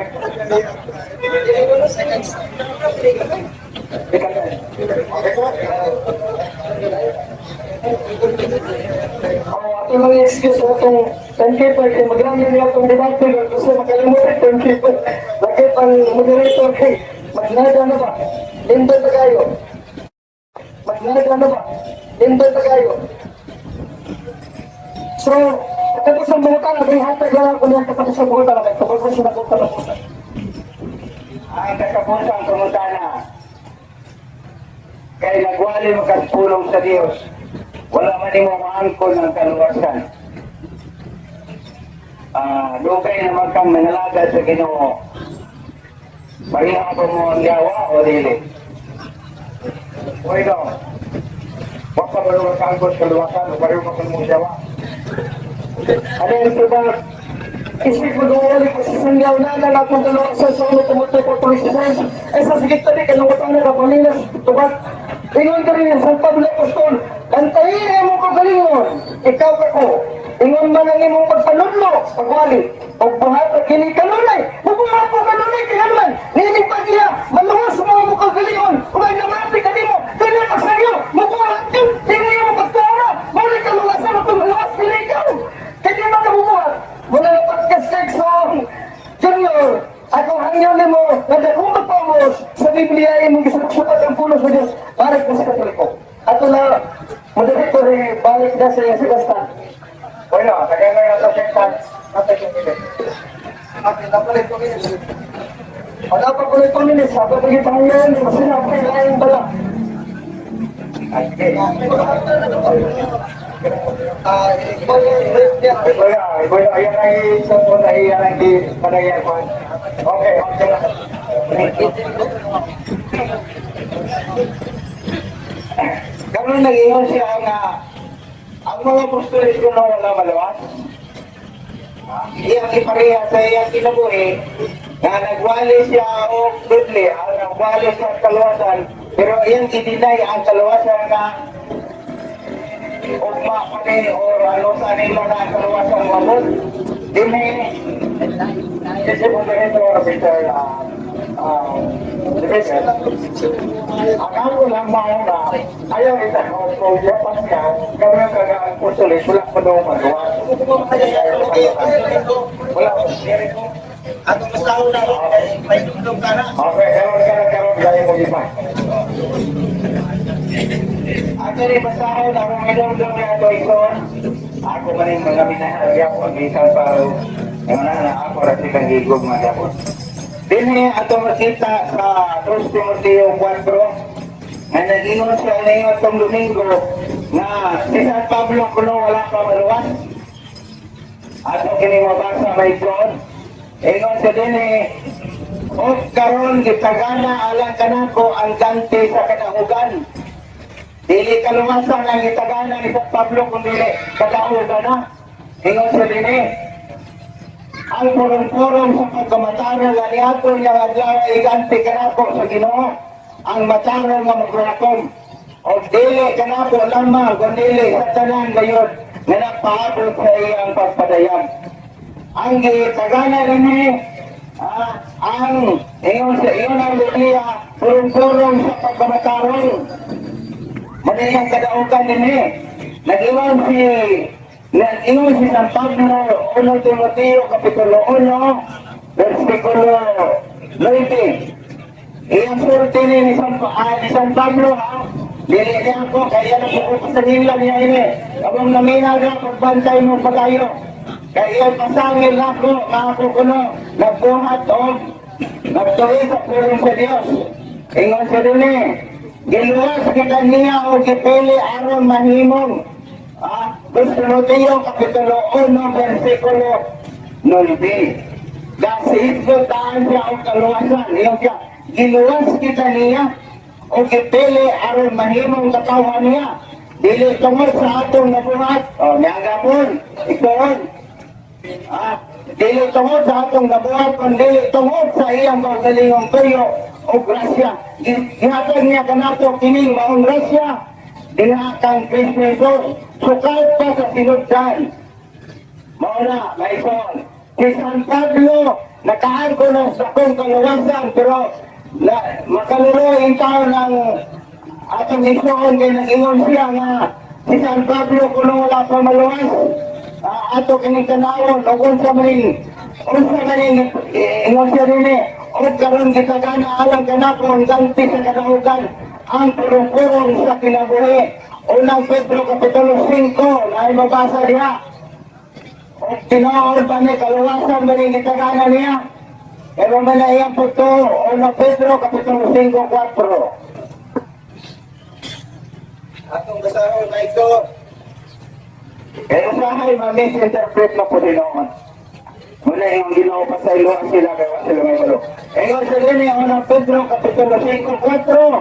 Oh, ato lang excuse sa atong timekeeper kay magrami niya atong debate kasi makalimutan timekeeper. Bakit ang moderator kay magnada na ba? Lindol pa kayo. Magnada na ba? Lindol pa kayo. So, Katapusang pangutana, may hatag lang ako niyang katapusang pangutana. Kay tungkol ko siya na katapusan. Ang katapusang pangutana, kay nagwali mo kag pulong sa Dios, wala man nimo maangkon ang kaluwasan. Dugay naman kang nangalagad sa Ginoo. Pareha ba mo ang yawa o dili? Bueno, wa pa ba ang kaangkon sa kaluwasan o pareho pa mo siya? Ano yung diba? Isip mo doon, ko sa sangyaw na na natong kaluwasan sa ulo tumutoy ko tuloy sa sense. Ay sa sigit tadi, kanungutan na kapalinas, tubat. Ingon ka rin sa Pablo Apostol, kantahin ang imong kagalingon, ikaw ako. Ingon man ang imong pagpanudlo, pagwali, o buhat na kini kanunay, bubuhat ko kanunay, kaya naman, nining pagya, maluwas mo ang imong kagalingon, kung ay namati ka nimo, kaya pagsangyaw, mubuhat yun, hindi mo pagtuara, muna kaluwasan at maluwas kini ikaw. Kaya di ba kabubuhat? Muna na podcast kay Song Junior, ako hangyo nimo nga dakong magpamos sa Biblia imong gisuksukat ang pulos sa Dios para sa Katoliko. Ato na mo ko rin balik na sa iyang sakastan. Bueno, tagay na sa sektan. Natay yung minute. Okay, napalit ko minutes. Wala pa ko ito minutes. Ako pagit ang ngayon, kasi na ako yung bala. Ay, sige. Yeah. Bueno, ayan ay sa po na iyan ay di panayan ko. Okay. Karon nag-ingon siya nga ang mga apostoles ko na wala maluwas. Iyang ipareha sa iyang kinabuhi nga nagwali siya og Biblia, nagwali siya sa kaluwasan, pero iyang i-deny ang kaluwasan nga ugma pa ni or ano sa nila na ang kaluwasan mabot. Dili. Kasi mo ganito, Mr. Division. Ang ako lang mauna, ayaw itanong kung yapas ka, gawin ka nga ang apostoles, wala pa daw magawa. Wala. Atong masahol na ako, may dugdug ka na. Okay, karon ka na karon, gaya mo iba. Ato ni basahon akong idol nga ato ison. Ako man yung mga minahal gyapon bisan pa yung na ako ra silang gigog mga gyapon. Dinhi ato makita sa 1 Timoteo 4 nga nag-ingon siya ninyo atong Domingo nga si San Pablo kuno wala pa maluwas. Ato kini mabasa may igsoon. Ingon siya dinhi, "Og karon gitagana alang kanako ang ganti sa kadaugan." Dili kaluwasan ang itagana ni San Pablo kung dili kadaugan na. Ingon sa dini, ang purong-purong sa pagkamatarong nga niadto niya adlaw iganti kanako sa Ginoo, ang matarong nga magranakom. O dili kanako lamang kun dili sa tanan gayud nga nagpaabot sa iyang pagpadayag. Ang gitagana dinhi, ang ingon sa iyon ang Biblia, purong-purong sa pagkamatarong. Maniyang kadaugan din eh. Nag-ingon si San Pablo, 1 Timoteo, Kapitulo 1, versikulo 9. Iyang sulti ni San Pablo ha, dili niya ako, kaya nagbuko sa nila niya ini. Abang naminaw na, pagbantay mo pa tayo. Kaya iyang pasangil ako, nga ako kuno, nagbuhat o nagtuloy sa pulong sa Dios. Ingon siya din eh, giluwas kita niya o gipili aron mahimong. 2 Timoteo Kapitulo 1, versikulo 9. Dahil taan siya o kaluwasan. Ingon siya, giluwas kita niya o gipili aron mahimong katawan niya. Dili tungod sa atong nabuhat. O, niyagapon. Ikaw. Dili tungod sa atong nabuhat, kundi tungod sa iyang kaugalingong tuyo o grasya. Gihatag niya kanato kining maong grasya diha kang Kristo Jesus, sukad pa sa sinugdan. Mao na, maison. Si San Pablo, nakaangko ng sakong kaluwasan, pero na, makaluro yung tao ng atong isuon kay nag-ingon siya nga si San Pablo kuno wala pa maluwas. Ato kining tanawon og unsa maning ingon siya dinhi, og karon gitagana alang kanako ang ganti sa kadaugan, ang purong-purong sa kinabuhi. Unang Pedro Kapitulo 5 na mabasa diha. Tinuod ba ni kaluwasan ba ni gitagana niya? Pero man na iyang pagtuo, 1 Pedro, Kapitulo 5:4. Atong basahon na ito. Kaya usahay, ma-misinterpret na po noon. Muna yung Ginoo pa sa iluhan sila, kaya wala sila may malo. Ingon sa dini, 1 Pedro, Kapitulo 5:4.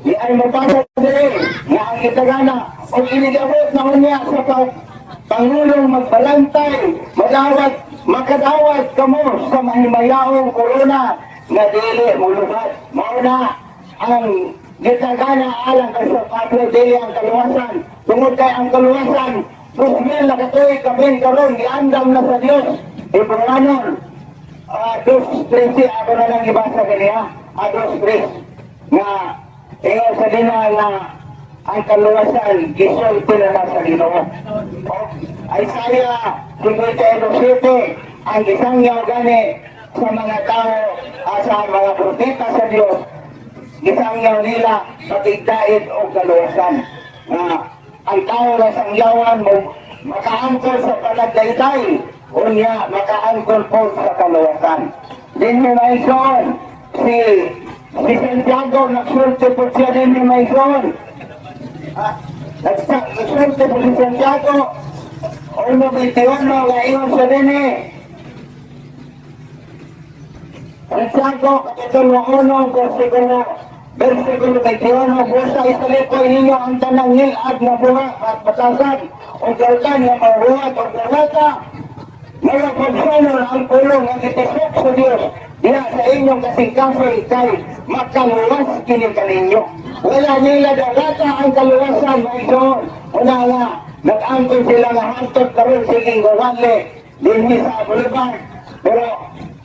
Di ay mabasa diri nga ang itagana o inigabot na unya sa Pangulong magbalantay, madawat, makadawat kamo sa mahimayaong korona nga dili mulubad. Mao na ang gitagana alang kay Sir Pablo, dili ang kaluwasan. Tungod kay ang kaluwasan, 2000 na katuig kapin karon giandam na sa Dios. Ibunganon, 2:13, ako na lang ibasa kaniya. 2:3. Nga, ingon sa dina nga ang kaluwasan, gisulti na na sa Ginoo. O, Isaiah 57, ang isang gani sa mga tao, sa mga propeta sa Dios, gisangyaw nila patigdait o kaluwasan. Nga, ang tao na sangyawan mo, makaangkol sa panagdayday, unya makaangkol po sa kaluwasan. Dinhi maison, si Santiago nagsulti po siya dinhi maison. Nagsulti po si Santiago, 1:21 nga ingon sa dinhi. Santiago, Kapitulo 1, versikulo 21, "Busa isalikoy ninyo ang tanang ngilad nga buhat at batasan, o galkan nga mabuhat o dawata, nga pagsanon ang pulong nga gitisok sa Dios diha sa inyong kasing-kasing kay makaluwas kini kaninyo." Wala nila dawata ang kaluwasan, maison. Wala nga, nag-angkon sila nga hantod karon sige gawali dinhi sa boulevard. Pero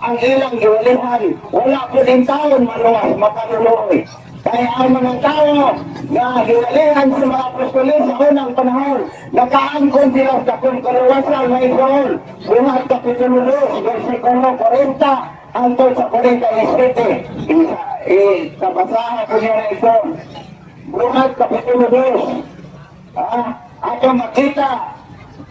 ang ilang giwalihan, wala po din taon maluwas, makaluluoy. Kaya ang mga tao na giwalihan sa mga apostolis sa unang panahon, nakaangkon sila sa dakong kaluwasan, maison. Buhat Kapitulo 2, versikulo 40, hangtod sa 47. Isa, eh, kabasahan ko niya na ito. Buhat Kapitulo 2. Ato makita,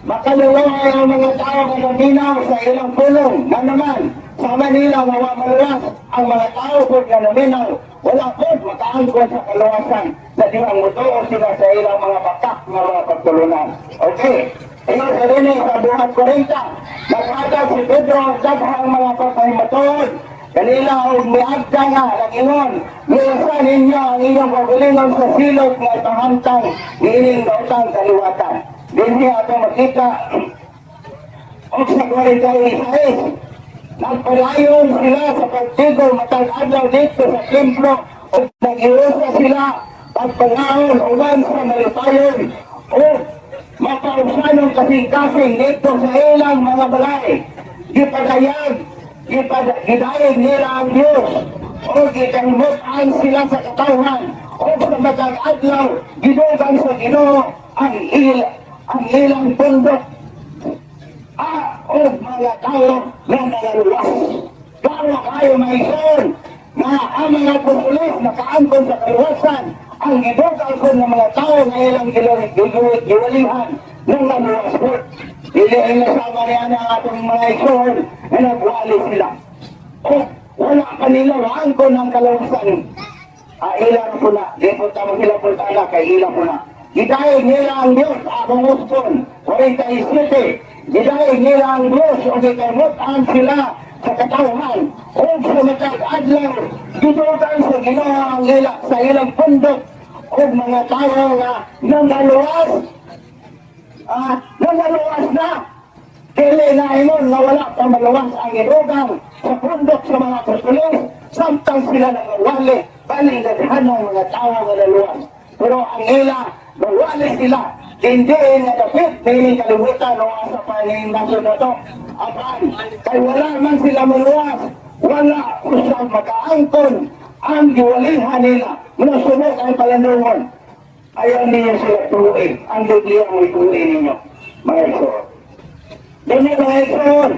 makaluluoy ang mga tao nga naminaw sa ilang pulong na naman sa Manila nga wa maluwas ang mga tao po nga naminaw, wala po makaangkon sa kaluwasan sa dihang mutuo sila sa ilang mga bakak nga mga pagtulunan. Okay. Ingon sa rin sa Buhat 40, naghatag si Pedro ang daghang mga papahimatuod kanila og miagda nga nag-ingon, "Luwasan ninyo ang inyong kaugalingon sa silot nga ipahamtang niining daotang kaliwatan." Dinhi ato makita og sa 46, nagpadayon sila sa pagtigom matag adlaw dito sa templo ug nag-iusa sila pagpangaon uban sa malipayon o makaugsanong kasing-kasing dito sa ilang mga balay. Gipadayag, gidayeg nila ang Diyos o gikahimut-an sila sa katawhan o sa matag adlaw gidugang sa Ginoo ang ilang pundok o mga tao na nalaluwas. Klaro kayo, maison, na ang mga apostoles nakaangkon sa kaluwasan, ang gidugang ko ng mga tao na ilang giwalihan nung naluwas po. Dili ay nasama niya na ang atong mga igsoon na nagwali sila. O wala pa nila maangkon ang kaluwasan. Ilang po na, di po tamo sila po tala, kay ilang po na. Gidayeg nila ang Diyos, akong uspon, 47. Gidayeg nila ang Diyos, o gikamutan sila sa katawhan, o sa matag adlaw, gidugang sa Ginoo ang ila sa ilang pundok, o mga tao nga nangaluwas, nangaluwas na. Dili na ingon nga wala pa maluwas ang gidugang sa pundok sa mga apostoles, samtang sila nagawali, baling daghan ng mga tao nga naluwas. Pero ang ila, nawali sila, hindi nga dapit nining kalibutan o asa pa ning nasod na to. Apan, kay wala man sila maluwas, wala usab makaangkon ang giwalihan nila. Muna ang palandungon. Ayaw ninyo sila tuuin. Ang Biblia mo ituuin ninyo, mga igsoon. Dili, mga igsoon,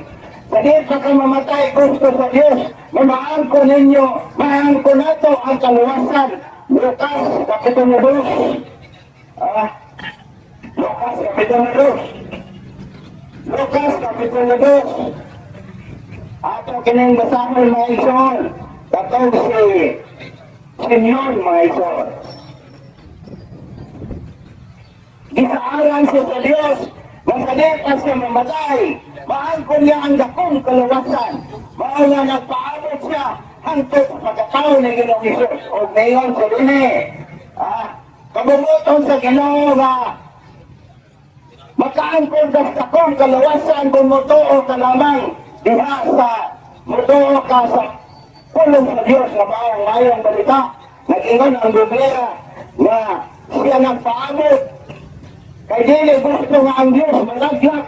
sa di pa ka mamatay gusto sa Diyos, na maangko ninyo, maangko nato ang kaluwasan. Lucas, Kapitulo 2. Lucas, Kapitulo 2. Lucas, Kapitulo 2. Ato kining basahon, mga igsoon. Katong si Simeon, mga igsoon. Gisaaran siya sa Diyos nga sa di pa siya mamatay, maangkon niya ang dakong kaluwasan. Mao nga nagpaabot siya hangtod sa pagkatao ni Ginoong Hesus. O ngayon sa dini, kabumuton sa Ginoo nga makaangkon ka sa dakong kaluwasan kung motuo ka lamang diha sa motuo ka sa pulong sa Diyos nga mao ang maayong balita. Nag-ingon ang Biblia nga siya nagpaabot kay dili gusto nga ang Diyos malaglag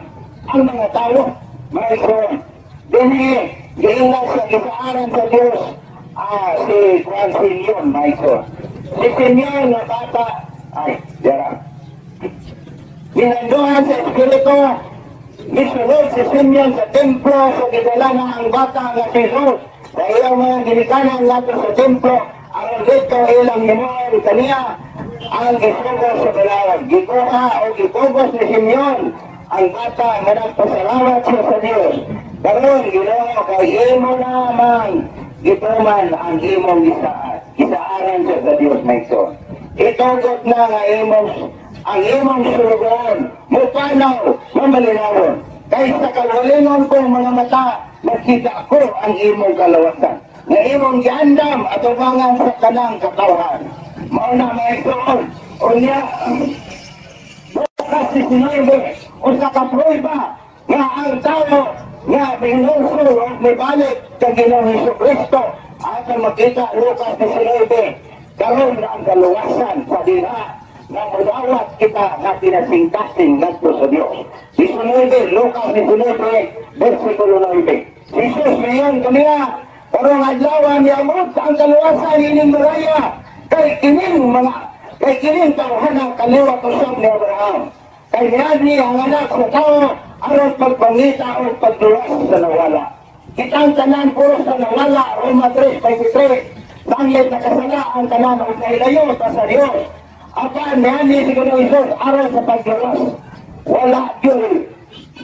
ang mga tao. Mga igsoon, dinhi giingnan sa gisaaran sa Diyos si Juan Simeon, mga igsoon. Si Simeon nga bata ay dira. Ginanduhan sa Espiritu, misulod si Simeon sa templo sa gidala na ang bata nga si Jesus. Sa iyang mga ginikanan ngadto sa templo, aron dito ilang himuon kaniya ang isugo sa balaod. Gikuha o gitugos ni Simeon ang bata nga nagpasalamat siya sa Dios. Karon, Ginoo, kay imo namang gituman ang imong gisaad. Gisaaran siya sa Dios, mga igsoon. Itugot na nga imong ang imong sulugoon mupanaw mamalinawon. Kay sa kaugalingon kong mga mata, makita ko ang imong kalawasan nga imong giandam atubangan sa tanang katawhan. Mao na, mga igsoon. Unya, Lucas 19, usa ka prueba nga ang tao nga minulsol o mibalik kay Ginoong Hesus Kristo. Atong makita Lucas 19, karon na ang kaluwasan sa diha nga mudawat kita nga pinasingkasing ngadto sa Dios. 19, Lucas 19, versikulo 9. Jesus ngayon kaniya, karong adlaw niabot ang kaluwasan ining baraya kay kining tawhana kaliwat usab ni Abraham. Kay niadni ang Anak sa Tao aron pagpangita o pagluwas sa nawala. Kitang tanan puro sa nawala, Roma 3:23. Sanglit nakasala ang tanan o nahilayo ta sa Dios. Apan niani si Ginoong Hesus aron sa pagluwas. Wala gyud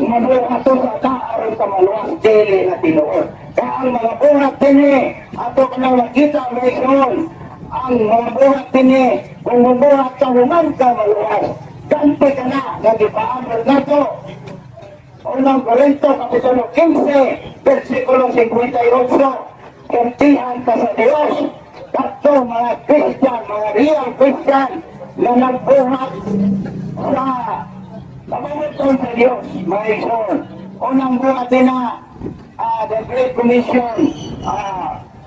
mabuhat sa ta aron sa maluwas, dili na tinuod. Kaya ang mga buhat dinhi, ato ka nang makita, mga igsoon, ang mga buhat dinhi, kung mabuhat ka, human ka maluwas. Ganti ka na, nga gipaabot nato. Unang Korinto, Kapitulo 15, versikulo 58. Gantihan ka sa Diyos. Kadto mga Christian, mga real Christian, na nagbuhat sa pamumuton sa Diyos, mga igsoon. Unang buhat na, the Great Commission,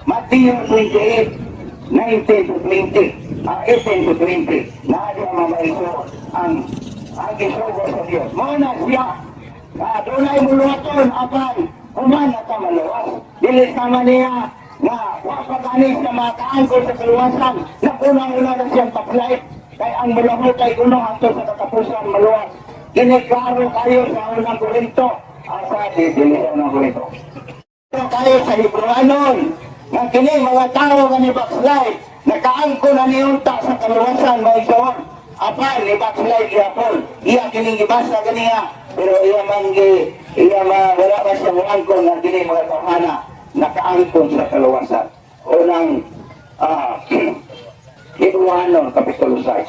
Matthew 28, 19 to 20, 18 to 20. Naa diha, mga igsoon, ang gisugo sa Diyos. Mao na siya, dunay muluwaton, apan, human na ka maluwas. Dili sama niya, nga wa pa gani sa makaangkon sa kaluwasan, na unang-una na siyang backslide. Kay ang mulahutay kay kuno hangtod sa katapusan maluwas. Kini klaro kayo sa Unang Korinto. Asa di dili sa Unang Korinto. Pero kayo sa Hebrewanon, nga kini mga tao nga ni backslide, nakaangkon na niunta sa kaluwasan, mga igsoon. Apan, ni backslide gihapon. Iya kining gibasa ganiya, pero iya man gi, iya ma, wala ba siya muangkon nga kini mga tawhana nakaangkon sa kaluwasan. Unang Hebrewanon, Kapitulo 6.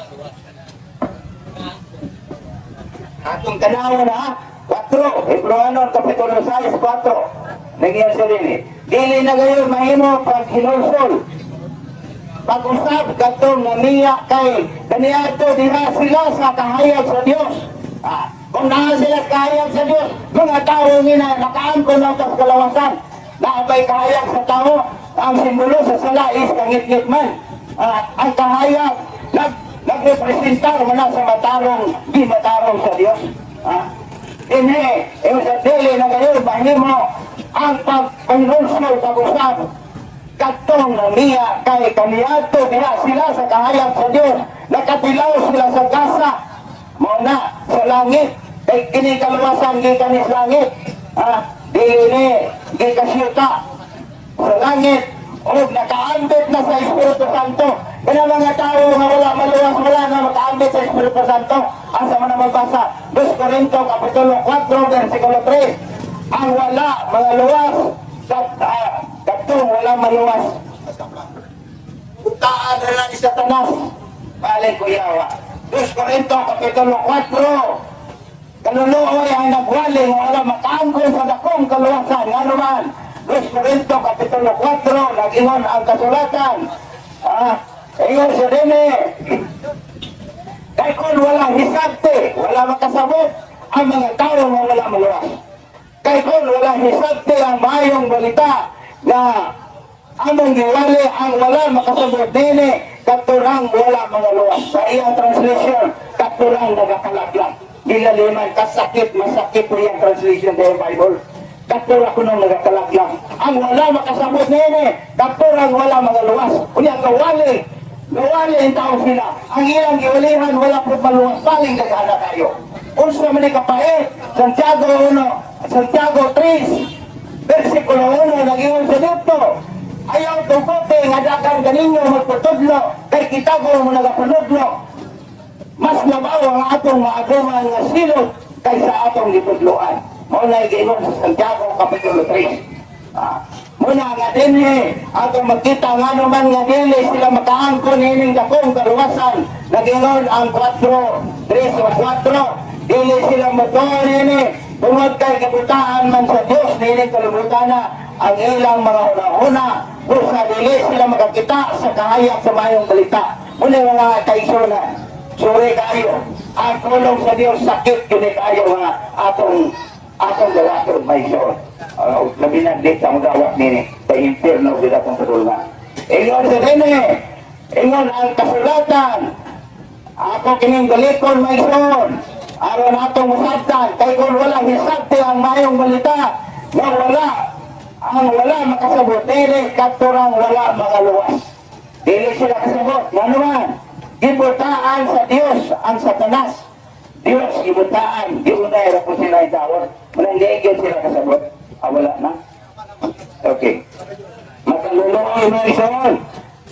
Atong tanawa na, 4, Hebrewanon, Kapitulo 6, 4. Nagyan sa dili. Dili na gayon mahimo pag hinulsol. Pag-usab katong namiya kay kaniadto diha sila sa kahayag sa Dios. Kung naa sila sa kahayag sa Dios, mga tao nga nakaangkon lang sa kalawasan. Naabay kahayag sa tao, ang simbolo sa sala is kangit-ngit man. Ang kahayag nagrepresentar man na sa matarong di matarong sa Dios. Ini, yung sa dili na gayon mahimo ang pagpanulsol pag-usab katong namiya kay kaniadto diha sila sa kahayag sa Dios, nakatilaw sila sa gasa, mao na sa langit, kay kini kaluwasan gikan ni sa langit, dili ni gikan sa yuta, sa langit. O nakaambit na sa Espiritu Santo. Kana mga tao nga wala maluwas, wala na makaambit sa Espiritu Santo. Asa man na mabasa? 2 Corinto Kapitulo 4, versikulo 3. Ang wala mga luwas, katong wala maluwas. Butaan na lang ni Satanas. Balik kuyawa. 2 Corinto Kapitulo 4. Kaluluoy ang nagwali nga wala makaangkon sa dakong kaluwasan. Nga man, 2 Corinto Kapitulo 4, nag-ingon ang kasulatan. Ah, ingon siya din eh. Kay kung wala hisabte, wala makasabot ang mga tao nga wala maluwas. Kay kung wala hisabte ang mayong balita na among giwali ang wala makasabot dini katurang wala mga luwas. Sa iyang translation, katurang nagakalaglag. Gilaliman, kasakit, masakit po iyang translation sa Bible. Katura ko nung nagakalaglag. Ang wala makasabot nini, katurang wala mga luwas. Unya, gawali, gawali ang tao sila. Ang ilang giwalihan, wala po maluwas. Baling gagana kayo. Unsa man ni kapait, Santiago 1, Santiago 3, versikulo 1, nag-ingon sa dito. Ayaw tugote nga dakan kaninyo magpatudlo, kay kita ko mo nagapanudlo. Mas labaw ang atong maaguman nga silot kaysa atong gitudloan. Mao na giingon sa Santiago Kapitulo 3. Ah, muna nga dinhi atong makita nga naman nga dili sila makaangkon ining dakong kaluwasan. Nagingon ang 4, 3 o 4. Dili sila motuo nini tungod kay gibutaan man sa Dios nining kalibutan ang ilang mga hunahuna busa dili sila makakita sa kahayag sa mayong balita. Muna mga kaigsuonan, sorry kayo. Ang pulong sa Dios sakit kini kayo nga atong atong gawaton may igsoon. Labi na di ang gawat nini sa impierno gid akong padulngan. Ingon sa dini, ingon ang kasulatan. Ako kining balikon may igsoon. Aron atong masabtan kay kung wala hisabte ang mayong balita, nga wala ang wala makasabot dili katurang wala makaluwas. Dili sila kasabot. Nga naman, gibutaan sa Dios ang Satanas. Dios gibutaan, giunay ra po sila itawon. Manang di sila kasabot. Ah, wala na. Okay. Makaluluoy mo igsoon.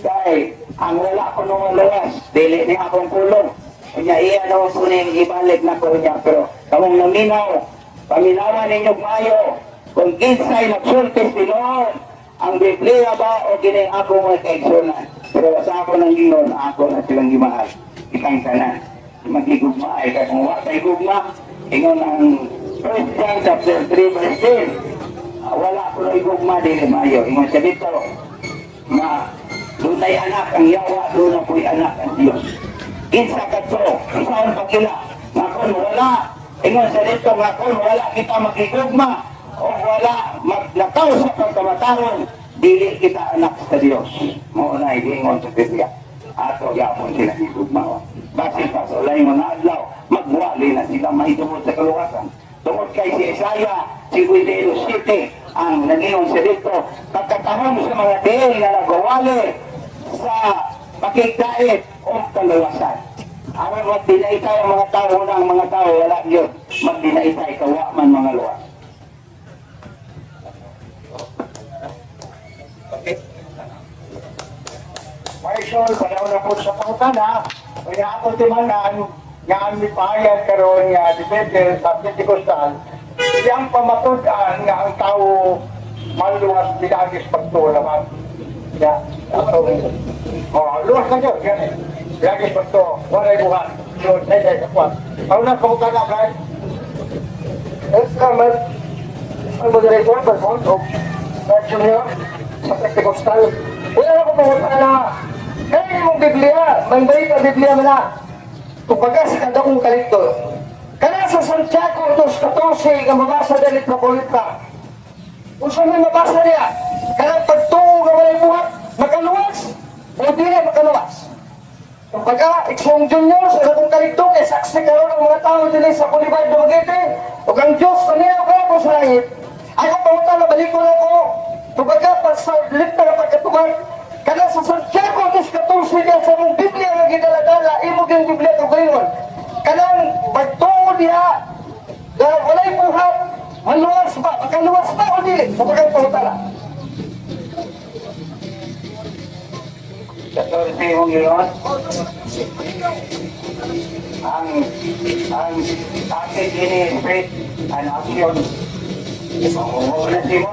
Kay ang wala ko nung luwas, dili ni akong pulong. Unya iya na ko ning ibalik na ko niya pero kamong naminaw, paminawan ninyo maayo. Kung kinsay nagsulti tinuod, ang Biblia ba o kini ako mga kaigsuonan. Pero sa ako nang ingon, ako na silang gimahal. Kitang tanan. Magigugma ay kay kung wa kay gugma, ingon ang 1 John chapter 3 verse 10. Ah, wala ko na igugma dili maayo. Ingon siya dito na dunay anak ang yawa, doon ako'y anak ang Diyos. Kinsa kadto, isaon pagkila, nga kung wala, ingon sa dito nga kung wala kita makigugma, o wala maglakaw sa pagkamataon, dili kita anak sa Diyos. Mao na ingon sa Biblia. Ato yapon sila gigugma. Basin pa sa ulay mga adlaw, magwali na sila mahitungod sa kaluwasan. Tungod kay si Isaiah, 57, ang nangingon sa dito, pagkatahom sa mga diin nga nagawali sa pakigdait o kaluwasan. Aron magdinaitay ang mga tao na ang mga tao, wala yun. Magdinaitay, kawa man mga luwas. Okay. Maisol, panahon na po sa pangutana, kaya ako timanan, nga ang mipahayag karon nga depende sa Pentecostal, iyang pamatud-an nga ang tao maluwas pinagis pagtuo naman. Ya, atong oh, luwas na yun, gani. Pinagis pagtuo, walay buhat. So, say, say, kapuan. Pauna sa pangutana, Brian. Salamat ang moderator, Balbon, o Brad Junior, sa Pentecostal. Wala na ko pangutana. Kaya imong Biblia, may ang Biblia man na. Tubaga sa kadakong kalito. Kana sa Santiago 2:14 nga mabasa dali pa. Unsa may mabasa niya? Kanang pagtuo nga walay buhat, makaluwas o dili makaluwas. Kumbaga, Iksong Junior sa dakong kaligtong, kay saksi karon ang mga tao dili sa Boulevard Dumaguete, ug ang Diyos kaniya ug ako sa langit. Ako pangutana balikon ako. Kumbaga, pa sa lipta nga pagkatuman, kana sa Santiago 2:14 niya sa mong Biblia nga gidala-dala, imo gyud Biblia kaugalingon. Kanang pagtuo diha nga walay buhat, maluwas ba, makaluwas ba o dili? Sa pagkang pangutana. 14 mong giingon. Ang topic ini, faith and action. Oo, na mo.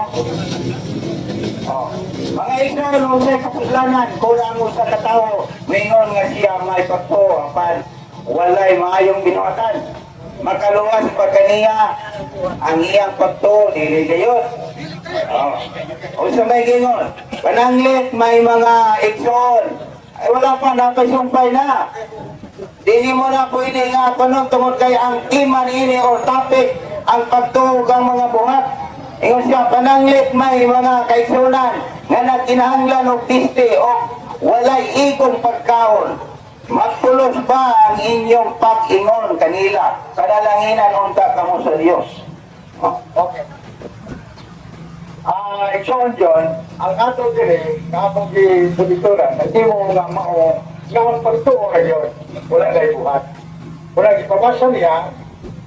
Oh. Mga igsoon, unsay kapuslanan kung ang usa ka tawo mingon nga siya may pagtuo apan walay maayong binuhatan? Makaluwas pa kaniya ang iyang pagtuo? Dili gayud. Oh. Unsa may gingon? Pananglit may mga igsoon. Ay, wala pa, napay sumpay na. Dili mo na pwede nga kuno tungod kay ang tema niini or topic ang pagtuo ang mga buhat. Ingon siya, pananglit may mga kaigsunan nga nagkinahanglan og tiste o walay igong pagkaon. Magpulos ba ang inyong pag-ingon kanila? Kanalanginan unta kamo sa Dios. Oh. Okay. Ah, igsoon John, ang ato dire, nga atong gimonitoran, nagtimo nga mao nga ang pagtuo kayon, wala na buhat. Wala gipabasa niya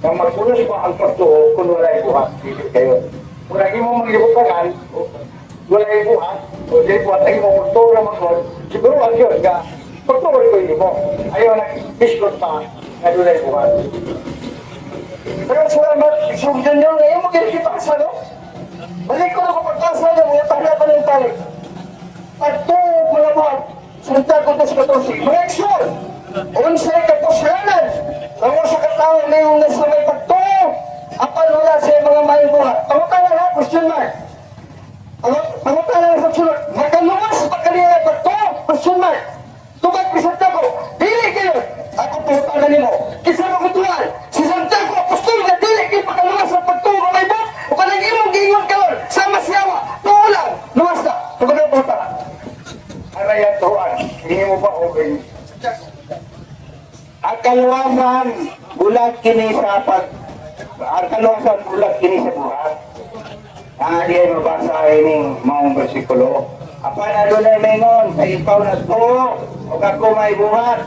nga magpulos pa ang pagtuo kung wala buhat, dili kayo. Wala imo magibutangan, wala buhat, o di buhat ang imong pagtuo ra man gud, siguro ang yun nga pagtuo ko mo. Ayaw na biskot pa nga dunay buhat. Pero salamat, Igsoon Junior, ngayon mo ginipasa, no? Balik ko na ko pagkasa niya, mga tanda pa ng talik. Pagtuo mga buhat, Santiago 2:14. Mga igsoon, unsay kapuslanan ang usa ka tawo ngayong nasa may pagtuo, apan wala siya mga maayong buhat? Pangutana ha, question mark. Pangutana sa sunod, makaluwas pa kaniya pagtuo? Question mark. Tubag ni Santiago, dili kayo. Ako pangutana nimo. Kinsa mo kutuan? Si Santiago Apostol nga dili kayo pakaluwas sa pagtuo nga may buhat, o kanang imong giingon karon sama siyawa, tuo lang, luwas na. Tubag ang pangutana. Aray tuan, hindi mo ba okay? Ang kaluwasan bulag kini sa buhat. Ang di ay mabasa ining maong bersikulo. Apan adunay maingon sa ikaw na tuo o ako may buhat.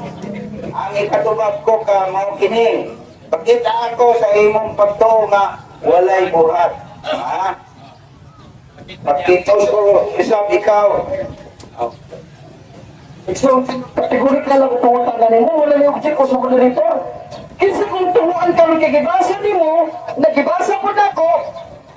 Ang ikatubag ko ka mao kini. Pakita ako sa imong pagtuo nga walay buhat. Ha? Pakita ko isab ikaw. Igsoon, kategorik na lang pangutana nimo, wala na yung ko sa moderator. Kinsa kung tuhuan kami kay gibasa nimo, nagibasa po nako,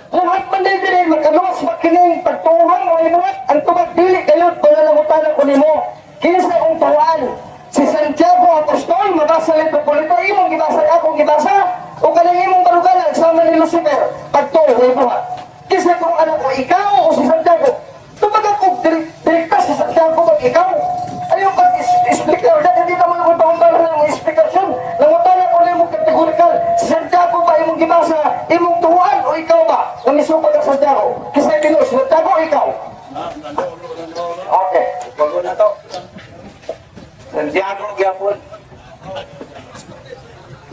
buhat man din din makaluwas ba kining pagtuhan o buhat? Ang tubag, dili kayo, pangalangutana ko nimo. Kinsa kung tuhuan? Si Santiago Apostol, mabasa lang ito po imong gibasa, akong gibasa, o kanang imong baruganan sama ni Lucifer, pagtuo, way buhat. Kinsa kung anak ko, ikaw o si Santiago? Tubag ako, direkta si Santiago bag ikaw? Ayaw pag explicar na, hindi naman ako taong ng explikasyon. Nangutana ko na imong kategorikal. Si Santiago ba imong gibasa, imong tuhuan o ikaw ba? Kung isupag ang Santiago. Kasi tinuod, si Santiago o ikaw? Okay, bago na to. Santiago gyapon.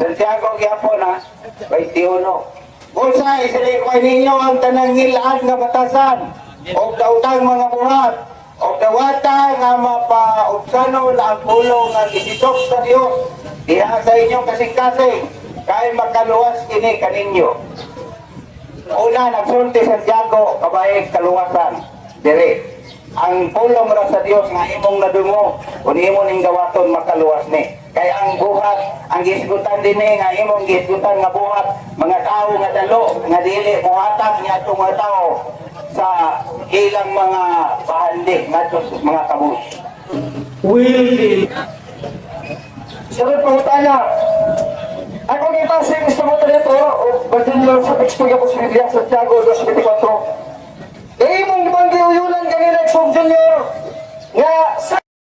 Santiago gyapon ha. 21. Busa isalikway ninyo ang tanang ngilaan nga batasan o dautang mga buhat o dawata nga mapaubsanon ang pulong nga gisitok sa Dios diha sa inyong kasing-kasing kay makaluwas kini kaninyo. Una, nagsulti Santiago, kabayeg kaluwasan. Dire. Ang pulong ra sa Dios nga imong nadungo, kung imo ning dawaton makaluwas ni. Kay ang buhat, ang gisgutan dinhi nga imong gisgutan nga buhat, mga tao nga dalo, nga dili muhatag niya atong mga tao sa ilang mga bahandi ngadto sa mga kabus. Will be Sir, pangutana. Ako gibasa yung gusto mo dito, o Virginia sa teksto ko sa Biblia, Santiago 2:24. Eh, imong gibang giuyulan kanina, Exxon Junior, nga sa